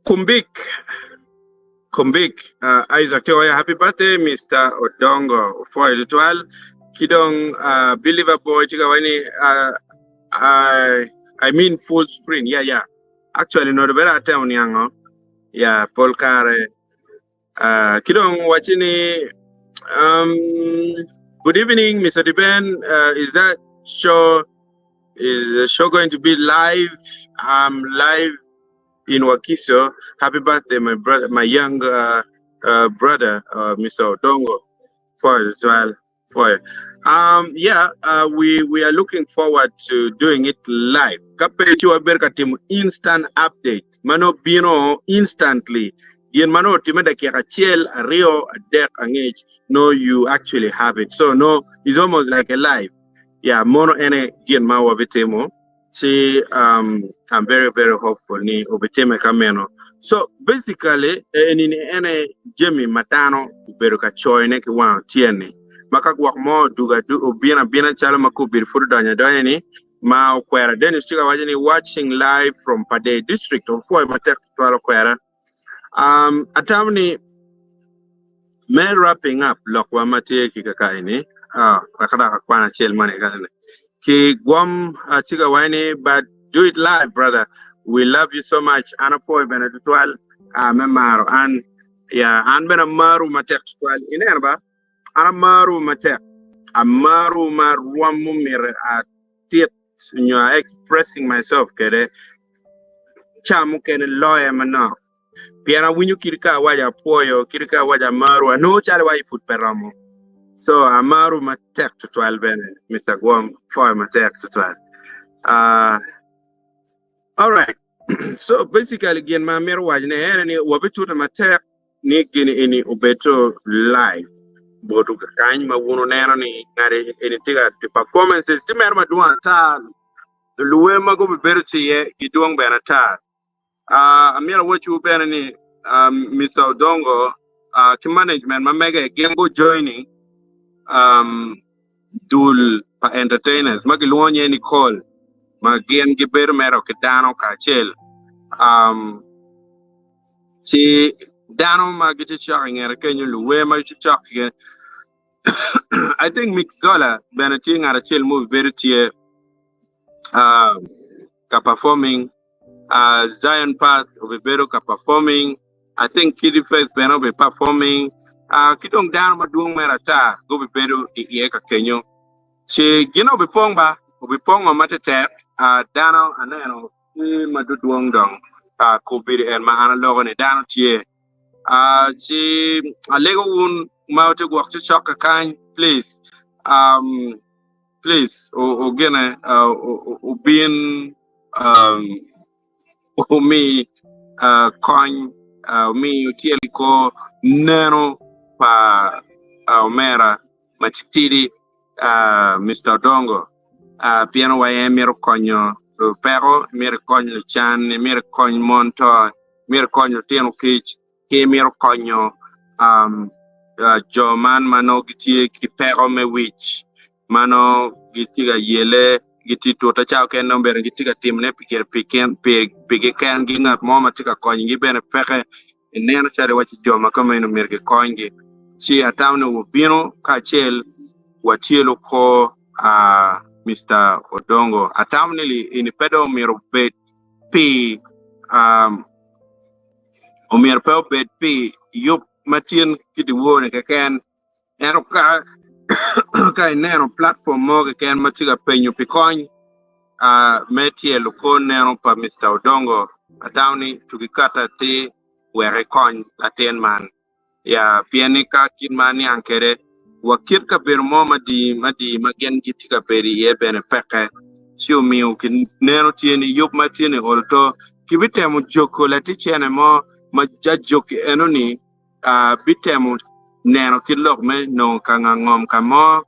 Kumbik. Kumbik. Isaac Teoya, happy birthday, Mr. Odongo. For the 12. Kidong Believer Boy, Chikawani, I mean full screen. Yeah. Actually, no, the better town, yango. Yeah, Paul Kare. Ki dong wacci ni, Good evening, Mister Deben. Is that show is the show going to be live? I'm live in Wakiso. Happy birthday, my brother, my young brother, Mr. Odongo, for as well. For yeah, we are looking forward to doing it live. Ka pe ci wabedo ka timo instant update ma nongo bino instantly. Gin ma nongo otimme dakika acel, aryo, adek angec, no you actually have it. So no, it's almost like a live. Yeah, mono ene gin ma wabitimo. Ci um, I'm very very hopeful ni obitimme ka meno. So basically eni ni ene jami ma dano obedo ka coyone ki wang otyeni ma ka gwok mo odugo obino abina calo ma kobedi pud odonyo adonya ni ma okwera Dennis tye ka waco ni watching live from Padey district opwoyo matek tutwal okwera. Um, atamo ni me wrapping up lokwa ma tye ki kaka eni, ah, wek adok akwan acel moni kaka-ni. Ki gwom uh, tye ka waco ni, but do it live, brother. We love you so much. An apwoyo bene tutwal uh, me maro an. Ya, an bene amaru matek tutwal. Ineno ba? An amaru matek. Amaru ma rwom mumito atit nyo a expressing myself kede ca mukene loya manok pien awinyo kit ka awaco apwoyo kit ka awaco amaru anongo calo iwaco pud pe romo so amaru matek tutwal bene Mister Gwom pwoyo matek tutwal uh, alright so basically gin ma amito waco ne ene ni wabitute matek ni gin eni obedo live botwu kakany ma wun wuneno ni ngati eni tye ka ti performances tye mere madwong ata luwer ma gubibedo tye iye gidwong bene ata. Ah, amyero awacwu bene ni ah, Mister Odongo ah, ki management ma mege gin gu joining um, dul pa entertainers ma gilwongo nye ni Call ma gin gibedo mere ki dano kacel um, Ci dano ma gitye cok i ngete kenyo, luwer ma gitye cok ki I think Mix Zola bene tye ngat acel ma obibedo tye uh, ka performing. Uh, Zion Path obibedo ka performing. I think Kiddy Faith bene obi performing. Uh, ki dong dano madwong mere ata gubibedo i iye ka kenyo. Ci gin obipong ba, obipongo matetek. Uh, dano aneno Tye ma dudwong dong kobedo en ma an aloko ni dano tye. Ci alego wun ma wutye gwok ci cok kakany please um, please ogene obin um, omi kony omi otyel kor neno pa omera matitidi Mister Odongo pien wa en mito konyo lupeko, mito konyo lucan, mito kony mon to, mito konyo lutino kic, ki mito konyo jo man ma nongo gitye ki peko me wic ma nongo gitye ka yele gitye tute ca okene nongo bene gitye ka timone pigi kengi ngat mo ma tye ka konyogi bene peke. Ineno calo iwaci jo ma kameno myero gikonygi, ci atamo ni wubino kacel watyelo kor Mister Odongo. Atamo ni eni pe dong myero obed pi omyero pe obed pi yub ma tyen ki dyewor-ni keken, ento ka ka ineno platform mo keken ma tye ka penyo pi kony me tyelo kor neno pa Mister Odongo. Atamo ni tugi kati atir wek ikony latin man. Ya, pien ni ka kit ma aniang kwede, wa kit kabedo mo madii madii ma gin gitye ka bedo iye bene peke, ci omiyo ki neno tye ni yub ma tye ni olo to kibitemo joko laticene mo ma jajoki eno ni bitemo neno kit lok me nongo ka nga ngom ka mo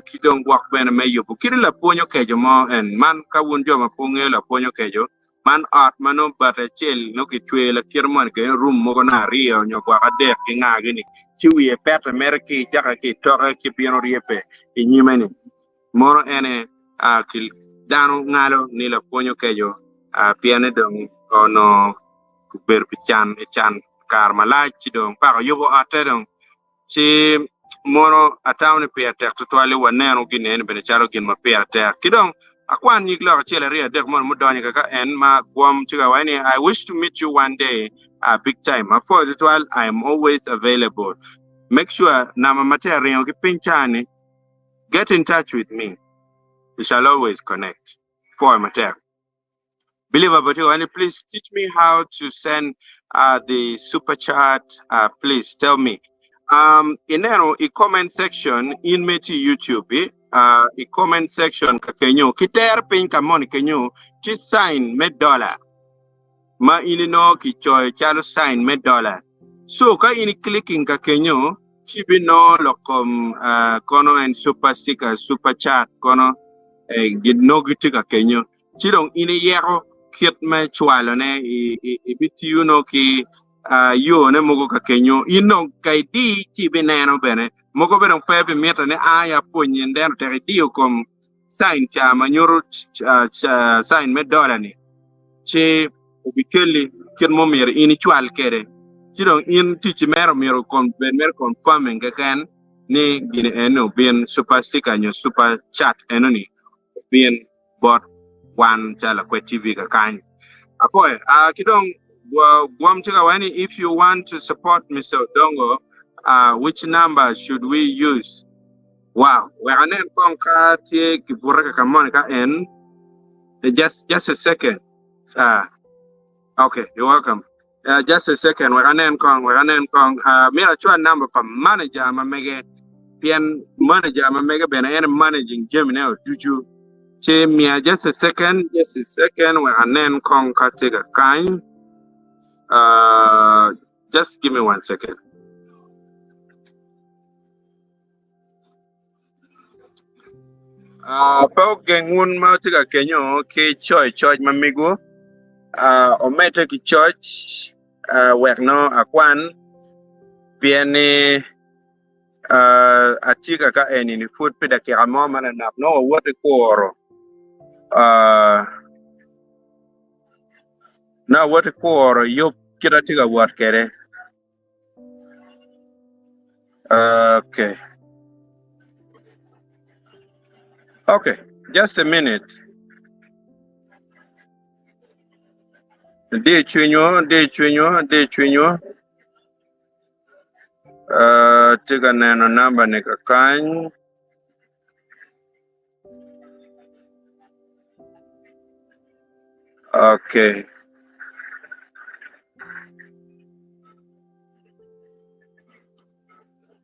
ki dong gwok bene me yubo kit lapwony okeco mo en man ka wun jo ma pe wungeyo lapwony okeco Man ot ma nongo bati acel nongo kicweyo lakite moni kenyo rum mogo nongo aryo nyo gwok adek ki ngagi-ni, ci wiye pete mere ki icake ki i toke ci bino ryebbe i nyime-ni. Mono ene ki dano ngalo ni lapwony okeco pien ni dong onongo obedo pi can i can kare malac ci dong paka oyubo otte dong. Ci mono atamo ni pire tek tutwal ni wanenu gin eni bene calo gin ma pire tek. Ki dong akwan nyig lok acel aryo adek mono mudonyo kaka en ma gwom ci ka waco ni I wish to meet you one day uh, big time. Apwoyo tutwal I am always available. Make sure namba ma tye aringo ki piny ca ni get in touch with me. We shall always connect. Pwoyo matek. Believer Botigo, and please teach me how to send the super chat. Please tell me. Ineno i comment section in me ti YouTube i comment section ka kenyo ki ter piny ka moni kenyo ti sign me dollar ma in inongo ki coyo calo sign me dollar. So ka in clicking ka kenyo ci binongo lok kom kono en super sticker super chat kono nongo gitye ka kenyo. Ci dong in iyeko kit me cwalone, ibitiyo nongo ki yone mogo ka kenyo. In dong ka idi ci ibineno bene mogo bene dong pe bimitte ni a ya pwonyi ento tek idiyo kom cain ca ma nyuto cain me dola-ni ci obikelli kit ma omyero in icwal kwede. Ci dong in ticci mere omyero bed mere confirming keken ni gin eni obin super sticker nyo super chat enoni obin bot wan calo Lakwed TV kakany. Apoyo. Uh, ki dong gwom ci ka ni if you want to support Mr. Odongo, which number should we use? Wow, wek anen kong ka tye ki bute kaka moni ka en. Just a second. Okay, you're welcome. Just a second, wek anen kong, wek anen kong. Myero acwal number pa manager ma mege, pien manager ma mege bene en managing jamine ducu. Ci miya just a second, just a second, wek anen kong ka tye ka kany. Just give me one second. Pe ogeng wun ma wutye ka kenyo ki coyo coc ma mego, wumedde ki coc wek nongo akwan, pien ni atye ka ka eni-ni pud pi dakika mo manonok nongo wawot ki kuro, nongo awot ki kuro yub kit ma atye ka wot kwede. Okay. Okay, just a minute. Di cwinywa, di cwinywa, di cwinywa. Tye ka neno namba ni kakany. Okay.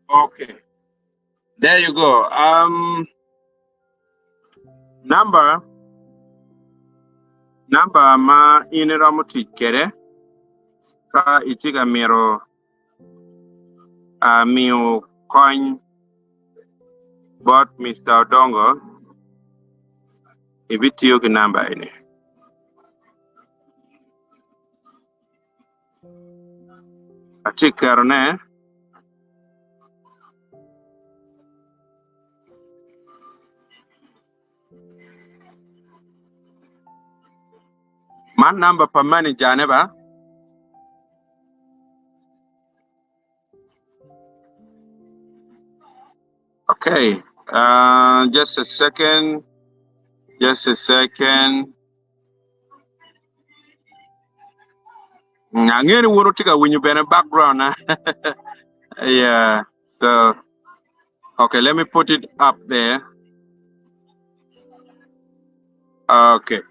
Okay. There you go. Number number ma in iromo tic kwede ka itye ka mito miyo kony bot Mister Odongo ibitiyo ki namba eni. Atye ka ketone. Man namba pa manejane ba? Okay, just a second, just a second. Angeyo ni wun wutye ka winyo bene background na. Yeah, so okay, let me put it up there. Okay.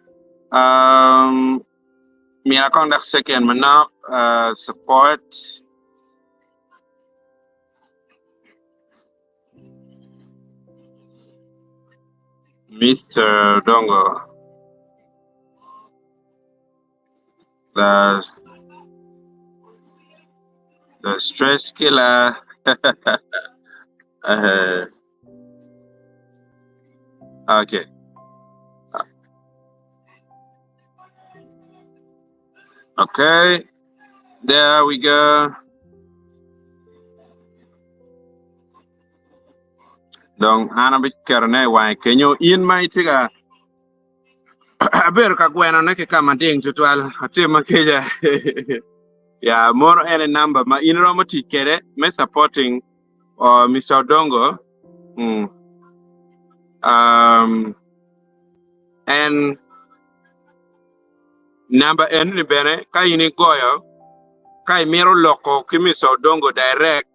Miya kong dok second manok uh, support Mr. Dongo the the stress killer. uh, okay. Okay. There we go. Dong an abiketone i wange kenyo in ma itye ka abedo ka gwenone ki ka mading tutwal atim kica ya mono en aye namba ma in iromo tic kwede me supporting uh, Mr. Odongo mm. um, en namba enoni bene ka in igoyo ka imito loko ki Mr. Odongo direct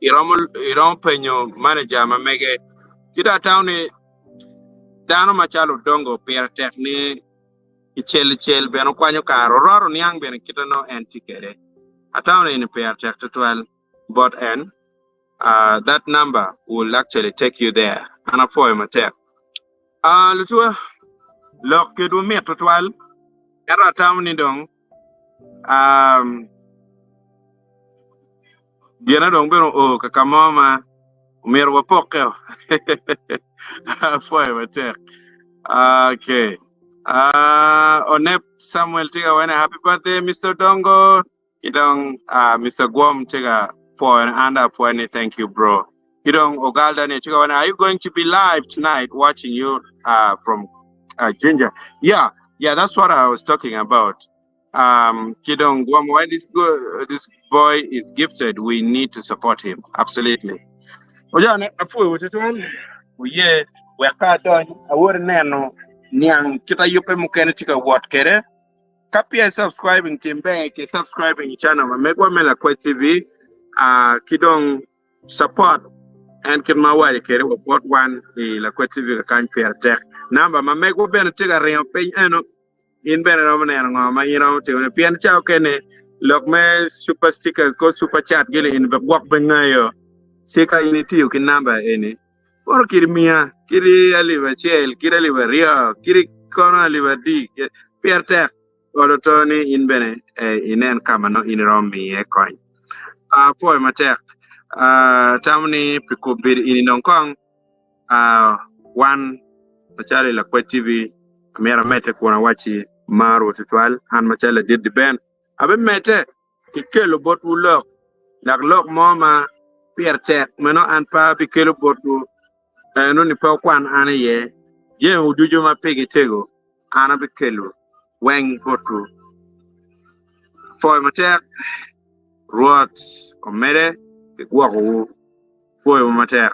iromo iromo penyo manager ma mege ki dong atamo ni dano macalo Odongo pire tek ni icel icel bene okwanyo kare oroto niang bene kite nongo en tye kwede atamo ni eni pire tek tutwal bot en uh, that number will actually take you there an apwoyo matek uh, lutua lok kedwu mit tutwal ento atamo ni dong um, gine dong bene oo ka ka mo ma omyero wapokkeo. Apwoyo matek. Okay. Onep Samuel tye ka wene happy birthday Mr. Dongo. Ki dong uh, Mr. Guam tye ka pwoyo ni an dong apwoyo ni thank you bro. Ki dong Ogal Daniel tye ka wene are you going to be live tonight watching you uh, from uh, Ginger? Yeah, yeah, that's what I was talking about. Um, ki dong Guam, why this go, this boy is gifted, we need to support him. Absolutely. Ojane apwoyo tutwal oye wek ka adony awor neno niang kita yubbe mukene tye ka wot kwede. Ka peya i subscribing tim ber ki subscribing i channel ma megwa me Lakwec TV uh, ki dong support en kit ma awaco kwede wa bot wan i Lakwec TV kakany pire tek. Namba ma megwa bene tye ka ringo piny eno in bene iromo neno ngo ma in iromo timone pien ca okene lok me super stickers ko super chat gini in be gwok be ngayo ci ka in itiyo ki namba eni kono kiri miya kiri alip acel kiri alip aryo kiri kono alip adi pire tek olo to ni in bene eh, inen ka ma nongo in iromo miye kony apwoyo matek Ah, tamo ni pi kobedo ini dong kong Ah, wan macalo i Lakwec TV, amyero amedde kun awacci marwu tutwal. An macalo ladit Diben, abimedde ki kelo botwu lok, dok lok mo ma pire tek meno an pe abikelo botwu, eno ni pe wukwan an iye. Jami ducu ma pigi tego an abikelo weng botwu. Pwoyo matek, Rwot omedde ki gwokowu. Pwoyowu matek.